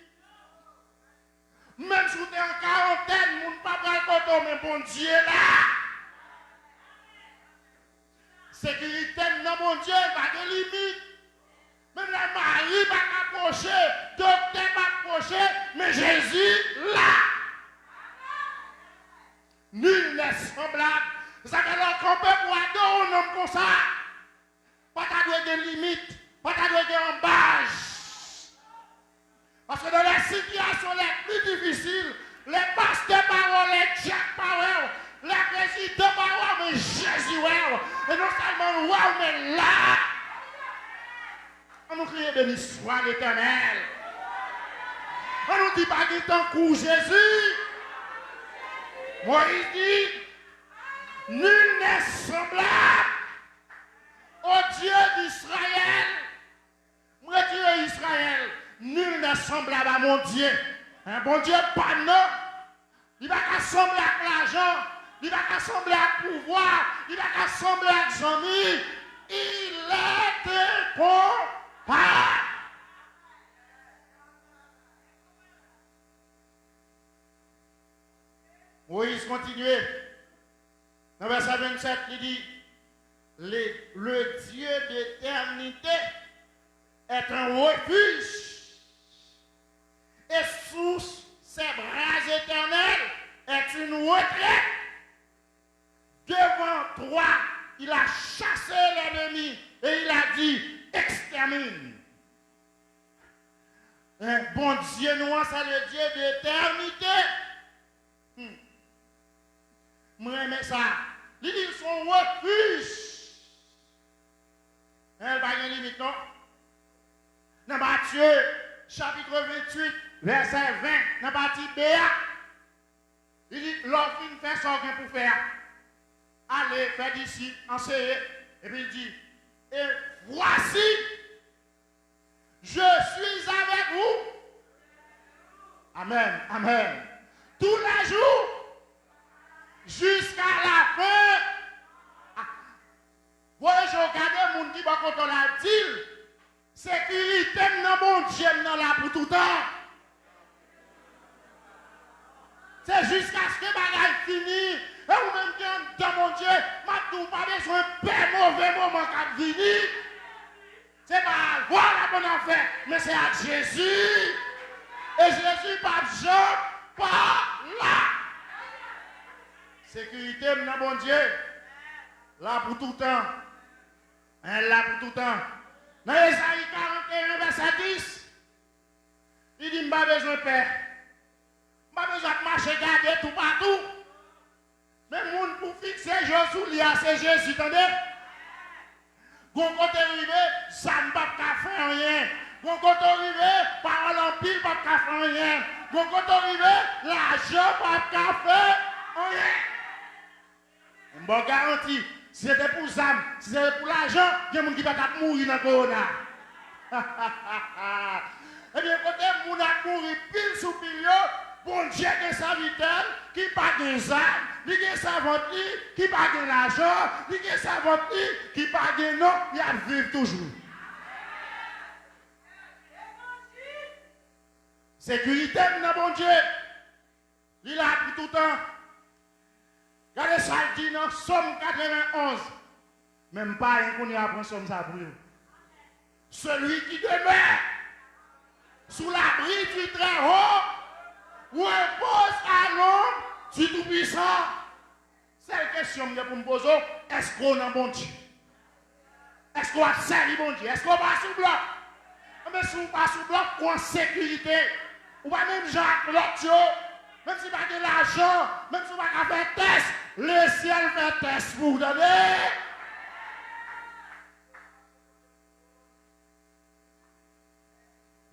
Menm si w te an karantèn, moun pa pral kote w, men Bondye la. Sekirite m nan Bondye pa gen limit. Menm lè mari pa ka pwoche, doktè pa pwoche, men Jezi la. Nul n'est semblable. Sa fè lè w kanpe pou adore yon nonm konsa, pa ta dwe gen limit, pa ta dwe gen anbaj. Paske dans les situations les plus difficiles, lè pastè pa wè w, lè dyak pa wè w, lè prezidan pa wè w, men Jezi wè w. E non sèlman l wè w, men l la. Ann nou kriye, béni soit l'Éternel. Ann nou di, pa gen tankou Jezi. Moyiz di, nul n'est semblable au Dieu d'Israël. M retire Israël. Nul n'est semblable à mon Dieu. Hein, Bondye pa m nan. Li pa ka sanble ak lajan. Li pa ka sanble ak pouvwa. Li pa ka sanble ak zanmi. Il est incomparable. Moyiz kontinye. Nan vèsè vennsèt, li di, le, le Dieu d'éternité est un refuge, et sous ses bras éternels est une retraite. Devant toi, il a chassé l'ennemi et il a dit, extermine. Hein, Bondye nou an, c'est le Dieu d'éternité. Hmm. Mwen renmen sa. Li di se yon refij. Hein, l pa gen limit, non. Nan Matye, chapitre venntuit, vèsè ven, nan pati B a, li di, lè w fin fè sa w gen pou fè a, ale, fè disip, anseye. Epi li di, et voici, je suis avec vous. Amen, amen. Tous les jours, jusqu'à la fin. Ah. Voye je w gade moun ki bò kote w la, di l, sekirite m nan Bondye m nan la pou toutan. Se jiskaske bagay fini. E ou menm ki anndan Bondye, m ap di w, ou pa bezwen pè move moman k ap vini. Se pa avè w l ap annafè, men se ak Jezi. E Jezi p ap janm pa la. Sekirite m nan Bondye, la pou toutan. L la pou toutan. Nan Ezayi karanteyen, vèsè dis, li di, m pa bezwen pè. M pa bezwen ap mache gade toupatou. Men moun pou fikse je w sou li a, se Jezi, tande. Gon kote rive, zam p ap ka fè anyen. Gon kote w rive, pawòl anpil p ap ka fè anyen. Gon kote w rive, lajan p ap ka fè anyen. M ba w garanti, si se te pou zam, si se te pou lajan, gen moun ki pa t ap mouri nan kowona. Ebyen, kote moun ap mouri pil sou pil yo, bon Bondye gen sèvitè l ki pa gen zam, li gen sèvant li ki pa gen lajan, li gen sèvant li ki pa gen non, y ap viv toujou. Sekirite m nan Bondye, li la pou toutan. Gade sa l di nan Sòm katrevenn onz. Men m pa gen kounye a pran sòm sa pou yo. Celui qui demeure sous l'abri du Très-Haut repose à l'ombre du Tout-Puissant. Sèl kesyon m gen pou m poze w, èske w nan Bondye? Èske w ap sèvi Bondye? Èske w pa sou blòk? Anben, si w pa sou blòk, ou an sekirite. Ou pa menm jan ak lòt yo. Menm si w pa gen lajan, menm si w pa ka fè tès, lesyèl fè tès pou w, tande?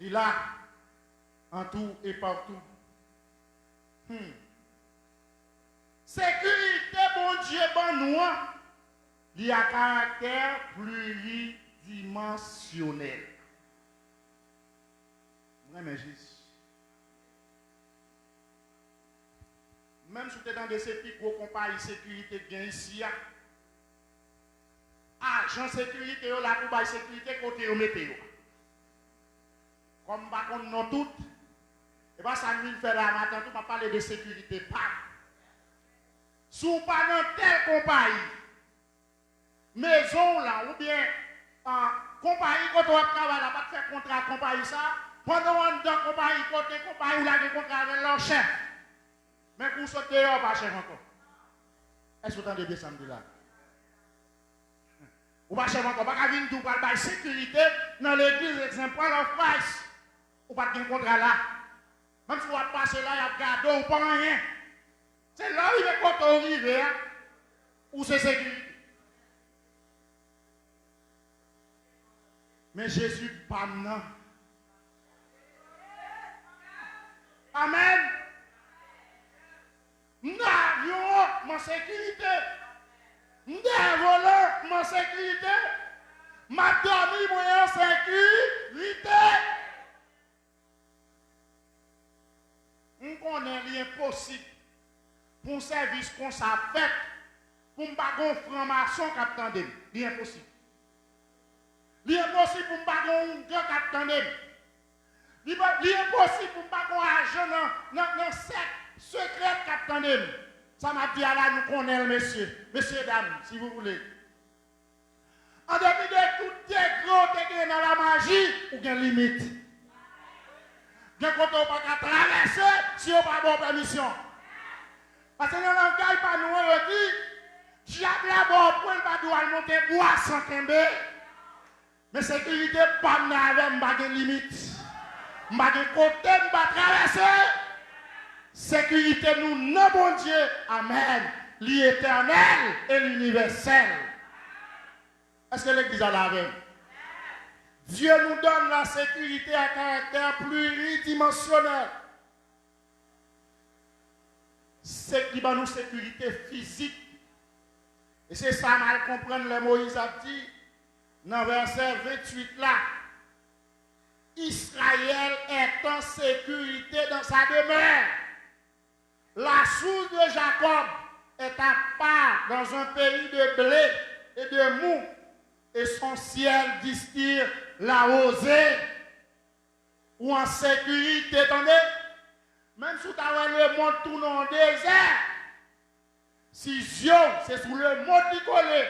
Li la, an tou e patou. Hmm. Sekirite Bondye ban nou an, li a karaktè pliridimansyonèl. M renmen Jezi. Menm si w te tande se pi gwo konpayi sekirite k gen isi a, ajan sekirite yo la pou bay sekirite kote yo mete yo. Kòm m pa konn non tout, e pa sa m vin fè la maten tou, m ap pale de sekirite pa m. Si w pa nan tèl konpayi, mezon w lan oubyen, ah, konpayi kote w ap travay la pa t fè kontra ak konpayi sa, pandan w anndan konpayi kote konpayi w la gen kontra avè l la, w chèf. Men kou w sot deyò, w pa chèf ankò. Èske w tande byen sa m di la? Ou pa chèf ankò, w pa ka vin di w pral bay sekirite nan legliz Egzanpl of Christ. Ou pa t gen kontra la. Menm si w ap pase la, y ap gade w, ou pa anyen. Se lè w rive kote w rive a, ou se sekirite. Men Jezi pa m nan. Amèn. M nan avyon an, m an sekirite. M dèyè volan, m an sekirite. M ap dòmi, mwen an sekirite. M konnen li enposib pou yon sèvis konsa fèt, pou m pa gen yon franmason k ap tande m. Li enposib. Li enposib pou m pa gen yon ougan k ap tande m. Li pa, li enposib pou m pa gen yon ajan nan, nan, nan sèk sekrè k ap tande m. Sa m ap di a la, nou konnen l, mesye. Mesye, dam, si vous voulez. An depi de tout degre w te gen nan lamaji, ou gen limit. Gen kote w pa ka travèse si yo pa ba w pèmisyon. Paske nan langay pa nou an, yo di, dyab la ba w pwen, l pa di w al monte bwa san kenbe. Men sekirite pa m nan avè m, m pa gen limit. M pa gen kote m pa travèse. Sekirite nou nan Bondye. Amèn. Li etènèl e l inivèsèl. Èske legliz la la avè m? Dieu nous donne la sécurité à caractère pluridimensionnel. Se li ban nou sekirite fizik. E se sa m al konprann lè Moyiz ap di nan vèsè venntuit la, Israël est en sécurité dans sa demeure. La source de Jacob est à part dans un pays de blé et de mou, et son ciel distille la rosée. Ou an sekirite, tande? Menm si w ta wè lemonn tounen yon dezè, si zye w se sou lemonn li kole,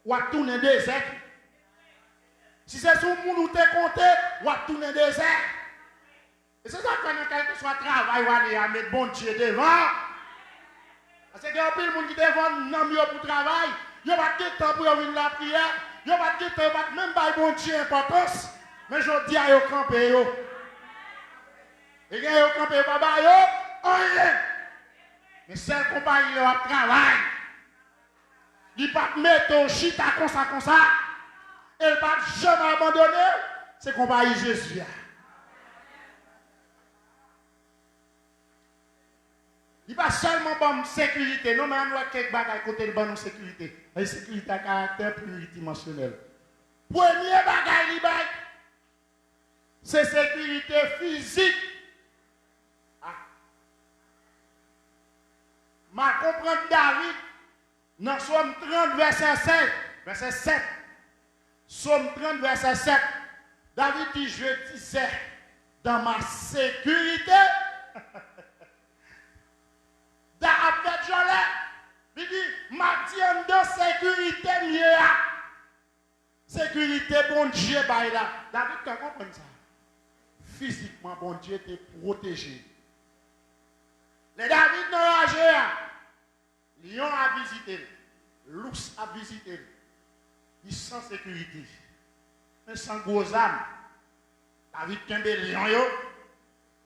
w ap tounen dezè tou. Si se sou moun ou te konte, w ap tounen dezè. E se sa k fè nan kèlkeswa travay w ale a, met Bondye devan. Paske gen anpil moun ki te vann nanm yo pou travay, yo pa t gen tan pou yo vin lapriyè, yo pa t gen tan, yo pa t menm bay Bondye enpòtans, men jodi a yo kanpe yo. E gen yo kanpe, yo pa ba yo anyen. Men sèl konpayi lè w ap travay. Li p ap mete w chita konsa konsa. E l p ap janm abandone w. Se konpayi Jezi a. Li pa sèlman ban m sekirite, non, men ann wè kèk bagay kote l ban nou sekirite. E sekirite a karaktè pliridimansyonèl. Premye bagay li bay, se sekirite fizik. Ah. konprann David nan Sòm trant, vèsè sèz, vèsè sèt. Sòm trant, vèsè sèt. David di, Je disais dans ma sécurité. Da ap fè djòlè. Li di, M ap di anndan sekirite m ye a. Sekirite Bondye bay la. David ka konprann sa. Fizikman, Bondye te pwoteje l. Lè David nan raje a, lyon ap vizite l, lous ap vizite l. Li san sekirite. Men san gwo zam. David kenbe lyon yo,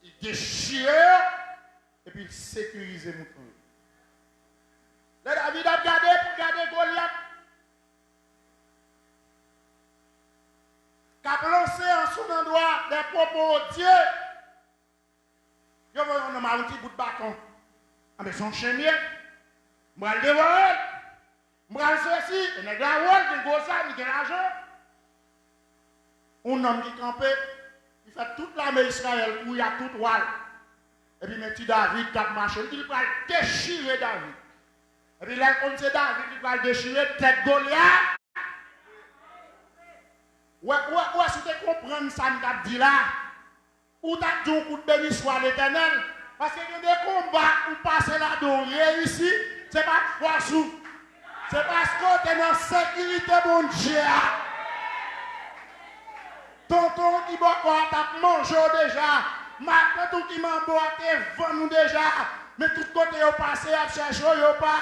li dechire yo, epi l sekirize mouton yo. Lè David ap gade pou l gade Golyat k ap lanse an sou nandwa de pwopo odye, yo voye yon nonm a yon ti bout baton. Anben, se yon chen m ye. M pral devore l. M pral sesi. E nèg la wo l, gen gwo zam, li gen lajan. Yon nonm ki kanpe, li fè tout lame Izrayèl kouri ak tout wa l. Epi men ti David k ap mache, li di l pral dechire David. Epi lè l konn se David, li pral dechire tèt Golyat. Wè, wè, wè, si w te konprann sa m t ap di la, ou t ap di yon kout beniswa Letènèl. Paske gen de konba ou pase ladan w reyisi, se pa fòs ou. Se paske w te nan sekirite Bondye a. Tonton ki bò kò a t ap manje w deja. Matant ou ki manbo a te vann ou deja. Men tout kote yo pase, y ap chèche w, yo pa.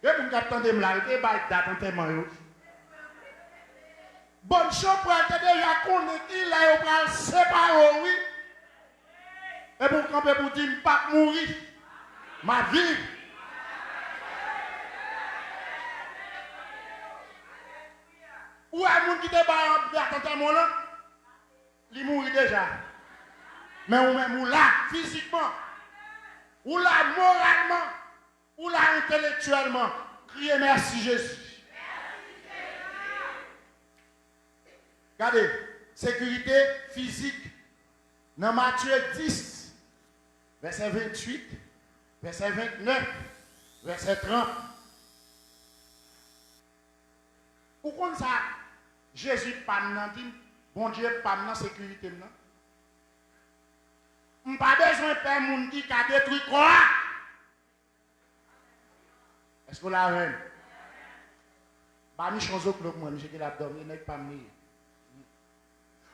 Gen moun k ap tande m la, yo te bay dat antèman yo. Bòn chanpwèl te deja konnen ki lè yo pral separe w, wi. Epi w kanpe pou w di, "M p ap mouri. M ap viv." Ou wè moun ki te bay dat antèman w lan? Li mouri deja. Men ou menm, ou la fizikman. Ou la moralman. Ou la entelektyèlman. Kriye, "Mèsi, Jezi." Gade, sekirite fizik nan Matye dis, vèsè venntuit, vèsè vennèf, vèsè trant. Ou konn sa Jezi pa m nan di m, Bondye pa m nan, sekirite m nan? M pa bezwen pè moun ki ka detwi kò a. Èske w la avè m? Ba Michon zoklo pou mwen, misye genlè ap dòmi, e nèg pa m li ye.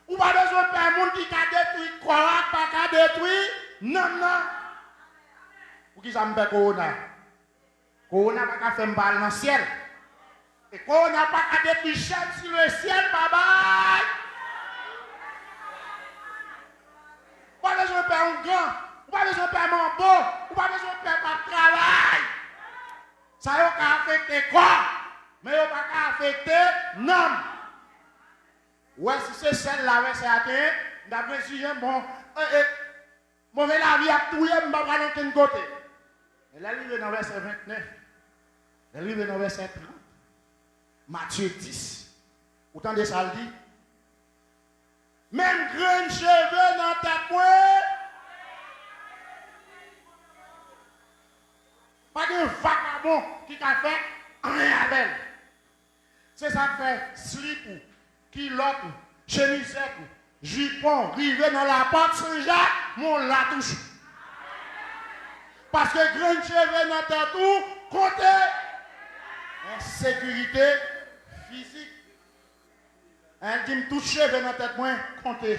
Ou pa bezwen pè moun ki ka detwi kò a, pa ka detwi nanm nan. Poukisa m pè kowona? Kowona pa ka fè m pa al nan syèl. E kowona pa ka detwi chèn si lesyèl pa bay. Ou pa bezwen pè oungan, ou pa bezwen pè manbo, ou pa bezwen pè pa travay. Sa yo ka afekte kò, men yo pa ka afekte nanm. Ou wè, si se sèl la wè sa a te ye, m t ap reziyen, bon, e, e, move lavi ap touye m, m pa pral ankenn kote. Men lè l rive nan vèsè vennèf, lè l rive nan vèsè trant, Matye dis, ou tande sa l di? Menm grenn cheve nan tèt mwen, pa gen vakabon ki ka fè anyen avè l. Se sa k fè slip ou, kilòt ou, chemizèt ou, jipon w rive nan lapòt Sen Jak, men w la toujou. Paske grenn cheve nan tèt ou konte. Ensekirite fizik. L di m tout cheve nan tèt mwen konte.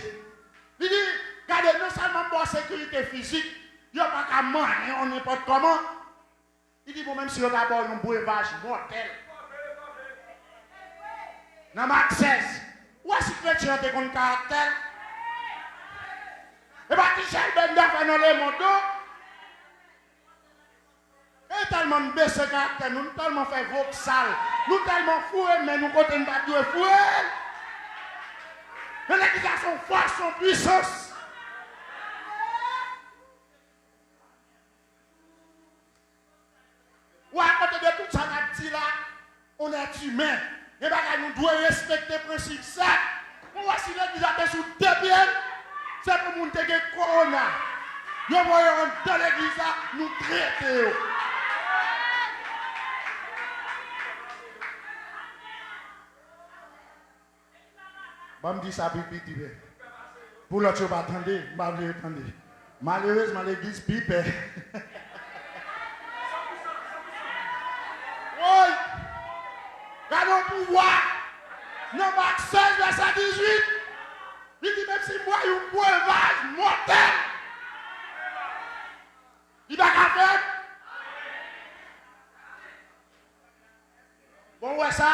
Li di, gade, non sèlman m ba w sekirite fizik, yo pa ka manyen w nenpòt kòman. Li di, bon, menm si yo ta ba w yon brevaj mòtèl nan Mak sèz, ou wè si kretyen an te konn karaktè l? E pa ti chèlbè n ta fè nan lemonn, non. E tèlman n bese karaktè nou, nou tèlman fè voksal, nou tèlman foure men nou kote n pa t dwe foure l. Men legliz la se yon fòs, se yon pwisans. Ou akote de tout sa n ap di la, on èt imen. Gen bagay nou dwe respekte prensip sa. Ou wè si legliz la te sou de pye l, se pou moun te gen kowona. Yo voye yo anndan legliz la, nou trete yo. Ban m di sa pi piti, pou lòt yo pa tande, m pa vle yo tande. Malerezman, legliz pi pè. Woy! Gade yon pouvwa! Nan Mak sèz, vèsè dizuit, li di, menm si m voye yon brevaj mòtèl, li pa ka fè m. Bon, w wè sa?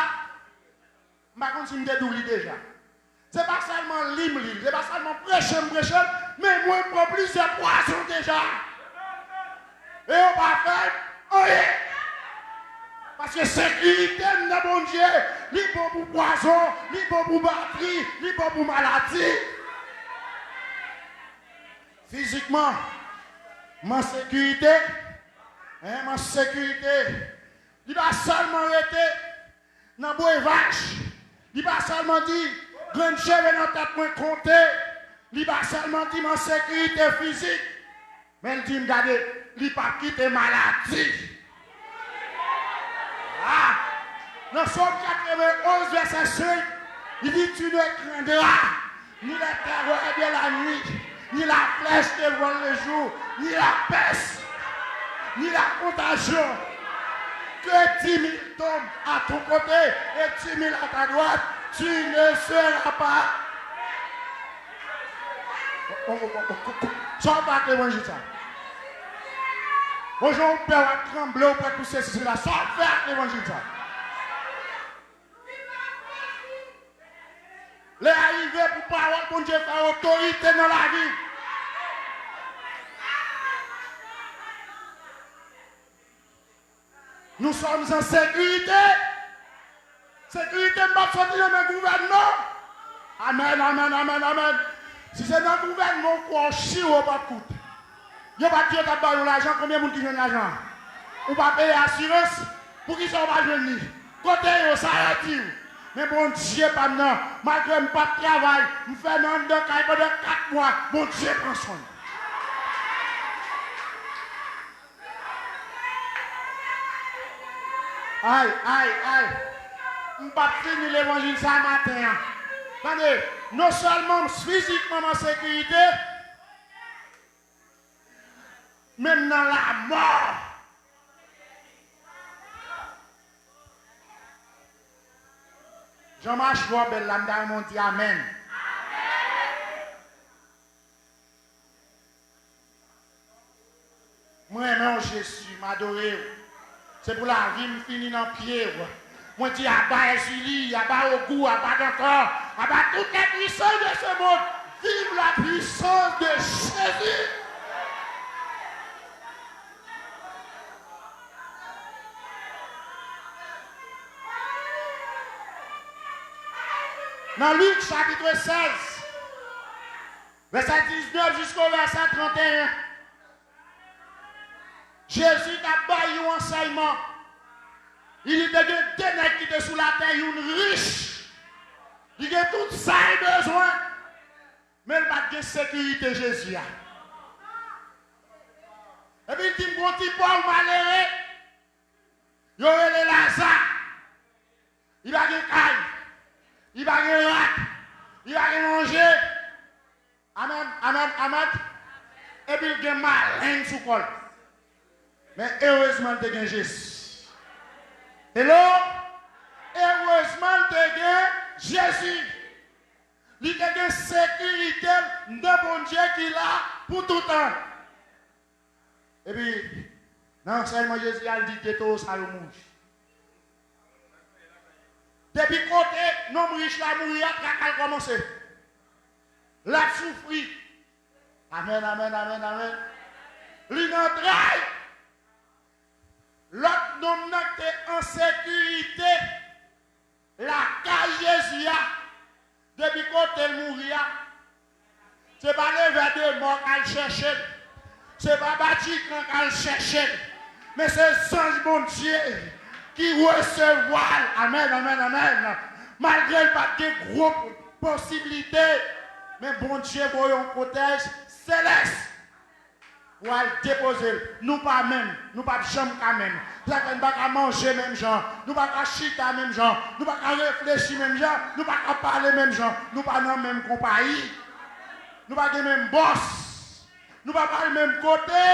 M pa konn si m te di w li deja. Se pa sèlman li m li l, se pa sèlman preche m preche l, men mwen m pran plizyè pwazon deja. E yo pa fè m anyen. Paske sekirite m nan Bondye, li bon pou pwazon, li bon pou batri, li bon pou maladi. Fizikman, m an sekirite. Hein, m an sekirite. Li pa sèlman rete nan brevaj. Li pa sèlman di, grenn cheve nan tèt mwen konte. Li pa sèlman di m an sekirite fizik. Men l di m, gade, li p ap kite maladi. Ah! Nan Sòm katrevenn onz, vèsè senk, li di, tu ne craindras ni la terreur de la nuit, ni la flèche qui vole le jour, ni la peste, ni la contagion. Que dix mille tombent à ton côté et dix mille à ta droite, tu ne seras pas. Sa w fè ak levanjil sa? Bon, jan w pè, w ap tranble, w prèt pou sesi, sela. Sa w fè ak levanjil sa? Lè a rive pou pawòl Bondye fè otorite nan lavi. Nous sommes en sécurité. Sekirite m p ap soti nan men gouvènman. Amèn, amèn, amèn, amèn. Si se nan gouvènman w kwè w chire w p ap koute. Yo pa t di yo t ap ba yo lajan, konbyen moun ki jwenn lajan an? Ou pa peye asirans, poukisa w pa jwenn li? Kote yo, sa yo di w? Men Bondye pa m nan, malgre m p ap travay, m fèmen anndan kay pandan kat mwa, Bondye pran swen m. Ay, ay, ay. M p ap fini levanjil sa maten an. Tande, non sèlman m fizikman m an sekirite, men m nan lamò. Jan m achte twò bèl la, m ta renmen w di amèn. Mwen renmen w, Jezi, m adore w. Se pou lavi m fini nan pye w. Mwen di, aba Èzili, aba Ogou, aba Dantan, aba toutes les puissances de ce monde, vive la puissance de Jésus. Nan Lik, chapit sèz, vèsè diznèf jisko vèsè tranteyen, Jezi t ap bay yon ansèyman. Li di te gen de nèg ki te sou latè, youn rich, li gen tout sa l bezwen, men l pa t gen sekirite Jezi a. Epi l di, m gon ti pòv malere, yo rele Laza. Li pa gen kay. Li pa gen rad. Li pa gen manje. Amèn, amèn, amèn. Epi l gen maleng sou kò l. Men erezman l te gen Jezi. Hello? Erezman l te gen Jezi. Li te gen sekirite l nan Bondye ki la pou toutan. Epi, nan ansèyman Jezi a, l di de towo sa yo mouri. Depi kote nonm rich la mouri a, traka l kòmanse. L ap soufri. Amèn, amèn, amèn, amèn. Li nan tray. Lòt nonm nan ki te an sekirite lakay Jezi a, depi kote l mouri a, se pa levè de mò k al chèche l, se pa batikan k al chèche l, men se zanj Bondye ki resevwa l. Amèn, amèn, amèn. Malgre l pa t gen gwo posiblite, men Bondye voye yon kotèj selès. Ou al depoze l. Nou pa menm. Nou p ap janm ka menm. Sa fè n pa ka manje menm jan. Nou pa ka chita menm jan. Nou pa ka reflechi menm jan. Nou pa ka pale menm jan. Nou pa nan menm konpayi. Nou pa gen menm bòs. Nou pa pral menm kote.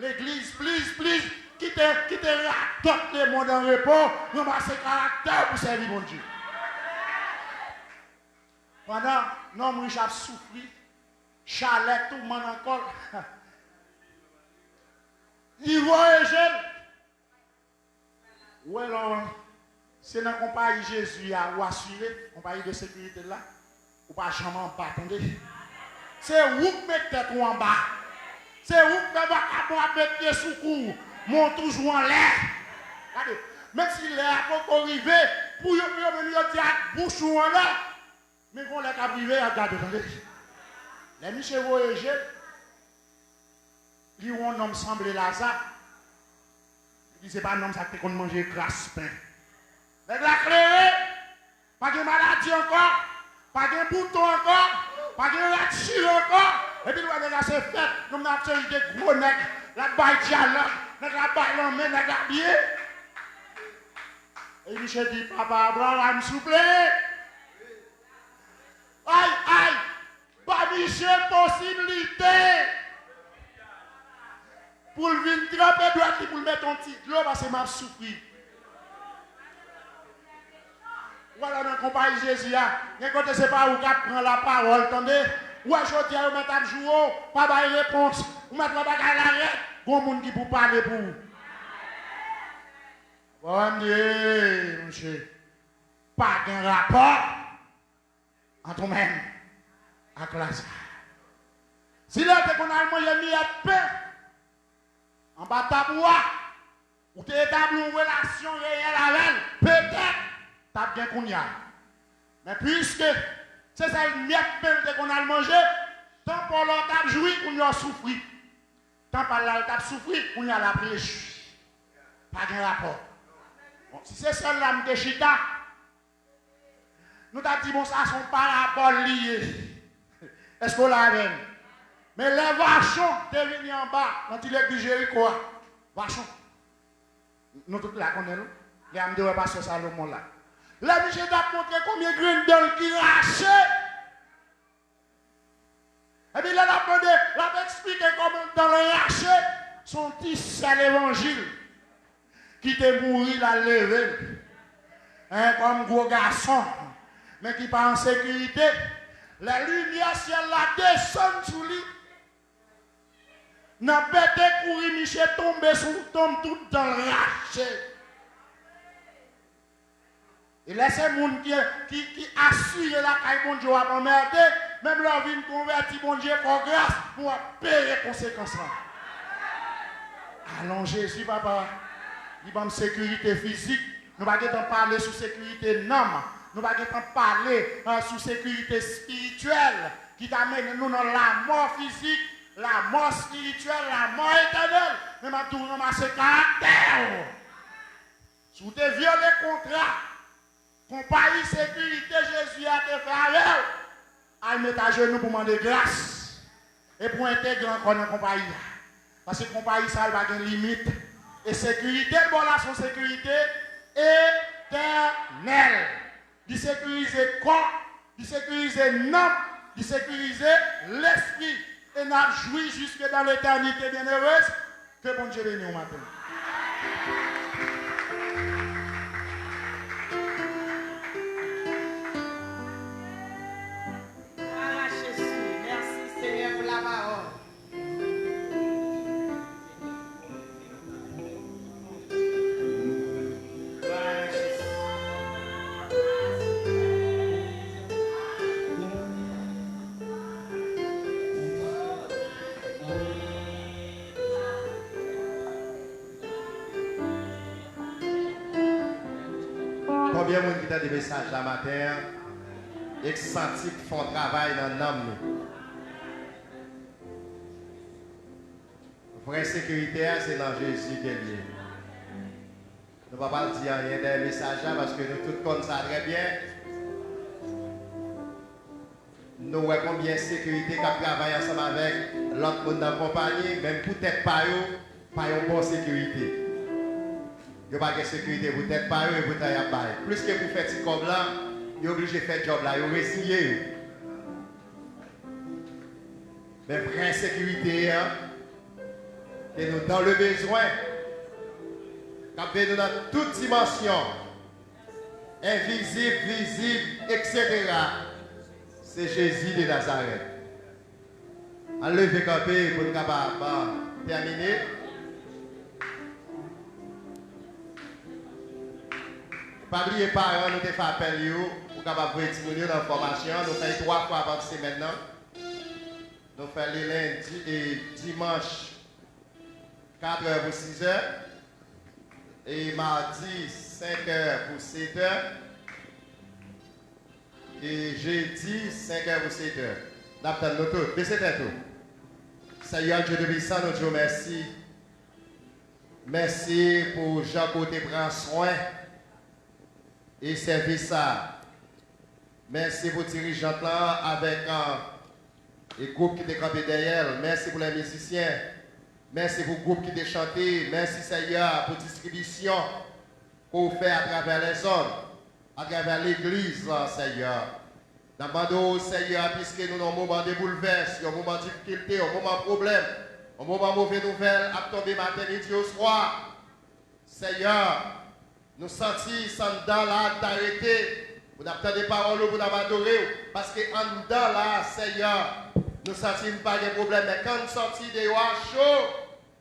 Legliz, pliz, pliz, kite, kite radòt lemonn an repo, ranmase karaktè w pou sèvi Bondye. Pandan nonm rich ap soufri, chalè touman nan kò l, li voye je l. Ou wè lè w se nan konpayi Jezi a, ou asire, konpayi de sekirite l la, ou pa janm anba, tande. Se ou k met tèt ou anba. Se ou k fè vakabon ap met pye sou kou w, men w toujou anlè. Gade, menm si lè a poko rive, pou yo, yo menm yo di ak bouch ou anlè, men gon lè k ap rive, y ap gade w, tande. Lè misye voye je l, li wè yon nonm sanble Laza. Li di, "Se pa nonm sa k te konn manje kras pen." Nèg la klere, pa gen maladi ankò, pa gen bouton ankò, pa gen rad chire ankò. Epi l wè nèg la se fèt, nonm nan ap chanje de gwo nèg, l ap bay dyalòg, nèg la ap bay lanmen, nèg la ap byen. E misye di, "Papa Abraram, souple! Ay, ay!" Ba misye posiblite pou l vin tranpe dwèt li, pou l mete yon ti dlo, paske m ap soufri. Ou wè lè w nan konpayi Jezi a, gen kote se pa ou k ap pran lapawòl, tande. Ou wè jodi a yo mèt ap joure w, pa bay repons. Ou mèt wè bagay la rèd, gon moun ki pou pale pou ou. Bon, m di, "Ey, monchè, pa gen rapò ant ou menm ak Laza." Si lè w te konn al manje miyèt pen anba tab ou a, ou te etabli yon relasyon reyèl avè l, petèt t ap gen kounye a. Men piske se sèl miyèt pen l te konn al manje, tan pa w la w t ap jwi, kounye a w soufri. Tan pa l la l t ap soufri, kounye a l ap rejwi. Pa gen rapò. Bon, si se sèl la m te chita, nou t ap di, "Bon, sa se yon parabòl li ye." Èske w la avè m? Men lè Vachon te vini anba, nan ti legliz Jeriko a, Vachon, nou tout la konnen l, wi. Lè a m te wè pastè Salomon la. Lè misye t ap montre konbyen grenn dan l ki rache, epi lè l ap mande, l ap eksplike kòman dan l rache, se yon ti sè levanjil ki te mouri, l al leve l, en, kòm gwo gason, men ki pa an sekirite. Lè limyè syèl la desann sou li, nan pete kouri, misye tonbe sou tonm, tout dan l rache. E lè se moun ki, ki, ki asire lakay Bondye w ap anmède, menm lè w vin konvèti, Bondye fè w gras, men w ap peye konsekans lan. Alon Jezi, papa. Li ban m sekirite fizik. Nou pa gentan pale sou sekirite nanm. Nou pa gentan pale, eh, sou sekirite espirityèl ki ka mennen nou nan lanmò fizik, lanmò espirityèl, lanmò etènèl. Men m ap di w, ranmase karaktè w. Si w te vyole kontra konpayi sekirite Jezi a te fè avè w, al met ajenou pou mande gras e pou entegre ankò nan konpayi a. Paske konpayi sa a, li pa gen limit. E sekirite l ba w la se yon sekirite etènèl. Li sekirize kò, li sekirize nanm, li sekirize lespri. E n ap jwi jusque dans l'éternité, byenere. Ke Bondye beni w maten. Gloire à Jésus. Merci, Seigneur, pour la parole. Konbyen moun ki tande mesaj la maten an e k santi k fè yon travay nan nanm li? Vrè sekirite a, se nan Jezi ke l ye. Nou pa pral di anyen dèyè mesaj la, paske nou tout konn sa trè byen. Nou wè konbyen sekirite k ap travay ansanm avèk lòt moun nan konpayi, menm pou tèt pa yo, pa yon bon sekirite. Yo pa gen sekirite pou tèt pa yo, e poutan y ap bay. Plis ke pou fè ti kòb la, yo oblije fè djòb la, yo reziye yo. Men vrè sekirite an, ke nou dans le besoin, k ap veye nou nan tout dimansyon, envizib, vizib, etsetera, se Jezi de Nazarèt. Ann leve kanpe pou n kapab, ah, tèmine. Pa bliye paran nou te fè apèl yo pou kapab voye timoun yo nan fòmasyon an. Nou fè l twa fwa pa semèn nan. Nou fè li lendi e dimanch, katrè pou sizè. E madi, senkè pou setè. E jedi, senkè pou setè. N ap tann nou tout. Bese tèt ou. Seyè Dye Toupisan, nou di w mèsi. Mèsi pou jan ke w te pran swen e sèvis sa. Mèsi pou dirijant lan avèk, ah, e gwoup ki te kanpe dèyè l. Mèsi pou lè mizisyen. Mèsi pou gwoup ki te chante. Mèsi, Seyè, pou distribisyon ke w fè atravè lèzòm, atravè legliz lan, Seyè. N ap mande w, Seyè, piske nou nan yon moman de boulvès, yon moman difikilte, yon moman pwoblèm, yon moman move nouvèl ap tonbe maten, midi, oswa, Seyè, nou santi se anndan la n ta rete, pou n ap tande pawòl ou, pou n ap adore w. Paske anndan la, Seyè, nou santi n pa gen pwoblèm, men kan n sòti deyò a cho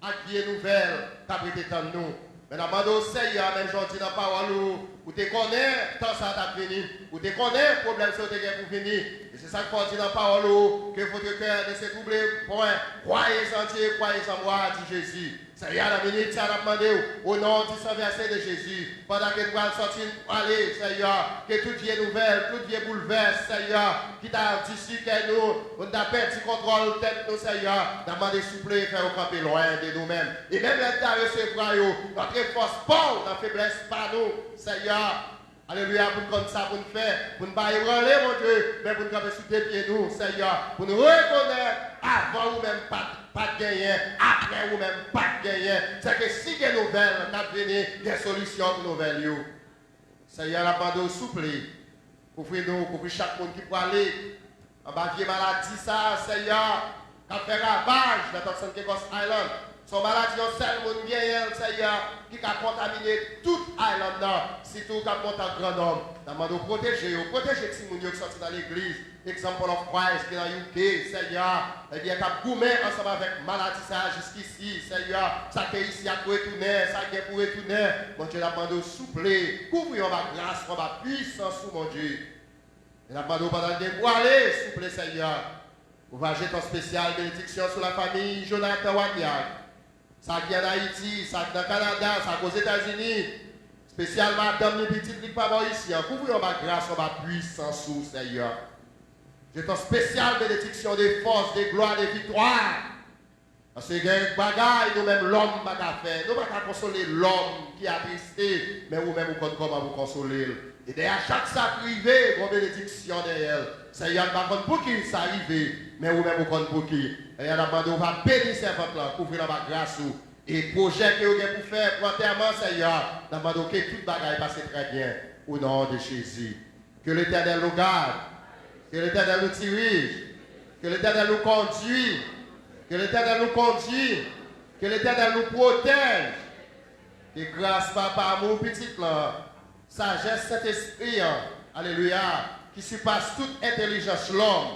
ak vye nouvèl k ap rete tann nou. Men n ap mande w, Seyè, menm jan w di nan pawòl ou, ou te konnen tan sa a t ap vini, ou te konnen pwoblèm sa yo te gen pou vini. E se sa k fè w di nan pawòl ou, que votre cœur ne se trouble point, croyez en Dieu, croyez en moi, di Jezi. Seyè, nan minit sa a, n ap mande w, au nom du sang versé de Jésus, pandan ke n pral sòti, n prale, Seyè, ke tout vye nouvèl, tout vye boulvès, Seyè, ki ta disi kè nou, pou n ta pèdi kontwòl tèt nou, Seyè, n ap mande souple fè yo kanpe lwen de nou menm. E menm lè n ta resevwa yo, antre fòs pa w nan feblès pa nou, Seyè. Alelouya, pou n konn sa pou n fè, pou n pa ebranle, Bondye, men pou n kanpe sou de pye nou, Seyè, pou n rekonèt avan ou menm pa t, pa t genyen, apre ou menm pa t genyen. Sèke si gen nouvèl k ap vini, gen solisyon pou nouvèl yo. Seyè, n ap mande w souple, kouvri nou, kouvri chak moun ki prale anba vye maladi sa a, Seyè, k ap fè ravaj nan Turks and Caicos Island. Se yon maladi yon sèl moun genyen l, Seyè, ki ka kontamine tout island nan, sitou k ap monte an gran nonb. N ap mande w pwoteje yo, pwoteje timoun yo ki sòti nan legliz Example of Christ ki nan U K, Seyè, ebyen, k ap goumen ansanm avèk maladi sa a jiskisi, Seyè, sa k te isi a k retounen, sa k gen pou retounen. Bondye, n ap mande w souple, kouvri yo anba gras ou, anba pwisans ou, Bondye. E n ap mande w pandan n gen pou ale, souple, Seyè, ou va jete yon espesyal benediksyon sou lafanmi Jonathan Wagnac, sa ki ann Ayiti, sa ki nan Kanada, sa ki Ozetazini, espesyal madanm li, pitit li ki pa bò isi an. Kouvri yo anba gras ou, anba pwisans ou, Seyè. Jete yon espesyal benediksyon de fòs, de glwa, de viktwa. Paske gen bagay nou menm lòm pa ka fè. Nou pa ka konsole lòm ki atriste, men ou menm ou konn kòman pou konsole l. E dèyè chak sa k rive, gon benediksyon dèyè l. Seyè, n pa konn pouki sa rive, men ou menm ou konn pouki. Seyè, n ap mande w va beni sèvant lan, kouvri l anba gras ou. E pwojè ke yo gen pou fè pou antèman, Seyè, n ap mande w ke tout bagay pase trè byen, o non de Jezi. Que l'Éternel nous garde. Que l'Éternel nous dirige. Que l'Éternel nous conduit. Que l'Éternel nous conduit. Que l'Éternel nous protège. Ke gras Papa, amou Pitit lan, sajès Sentespri an, alelouya, ki sipas tout entèlijans lòm,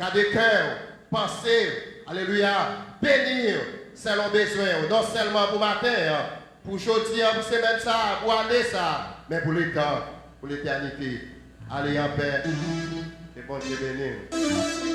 gade kè w, panse w, alelouya, beni w sèlon bezwen w, non sèlman pou maten an, pou jodi an, pou semèn sa a, pou ane sa a, men pou letan, pou letènite. Ale anpè. Ke Bondye beni w.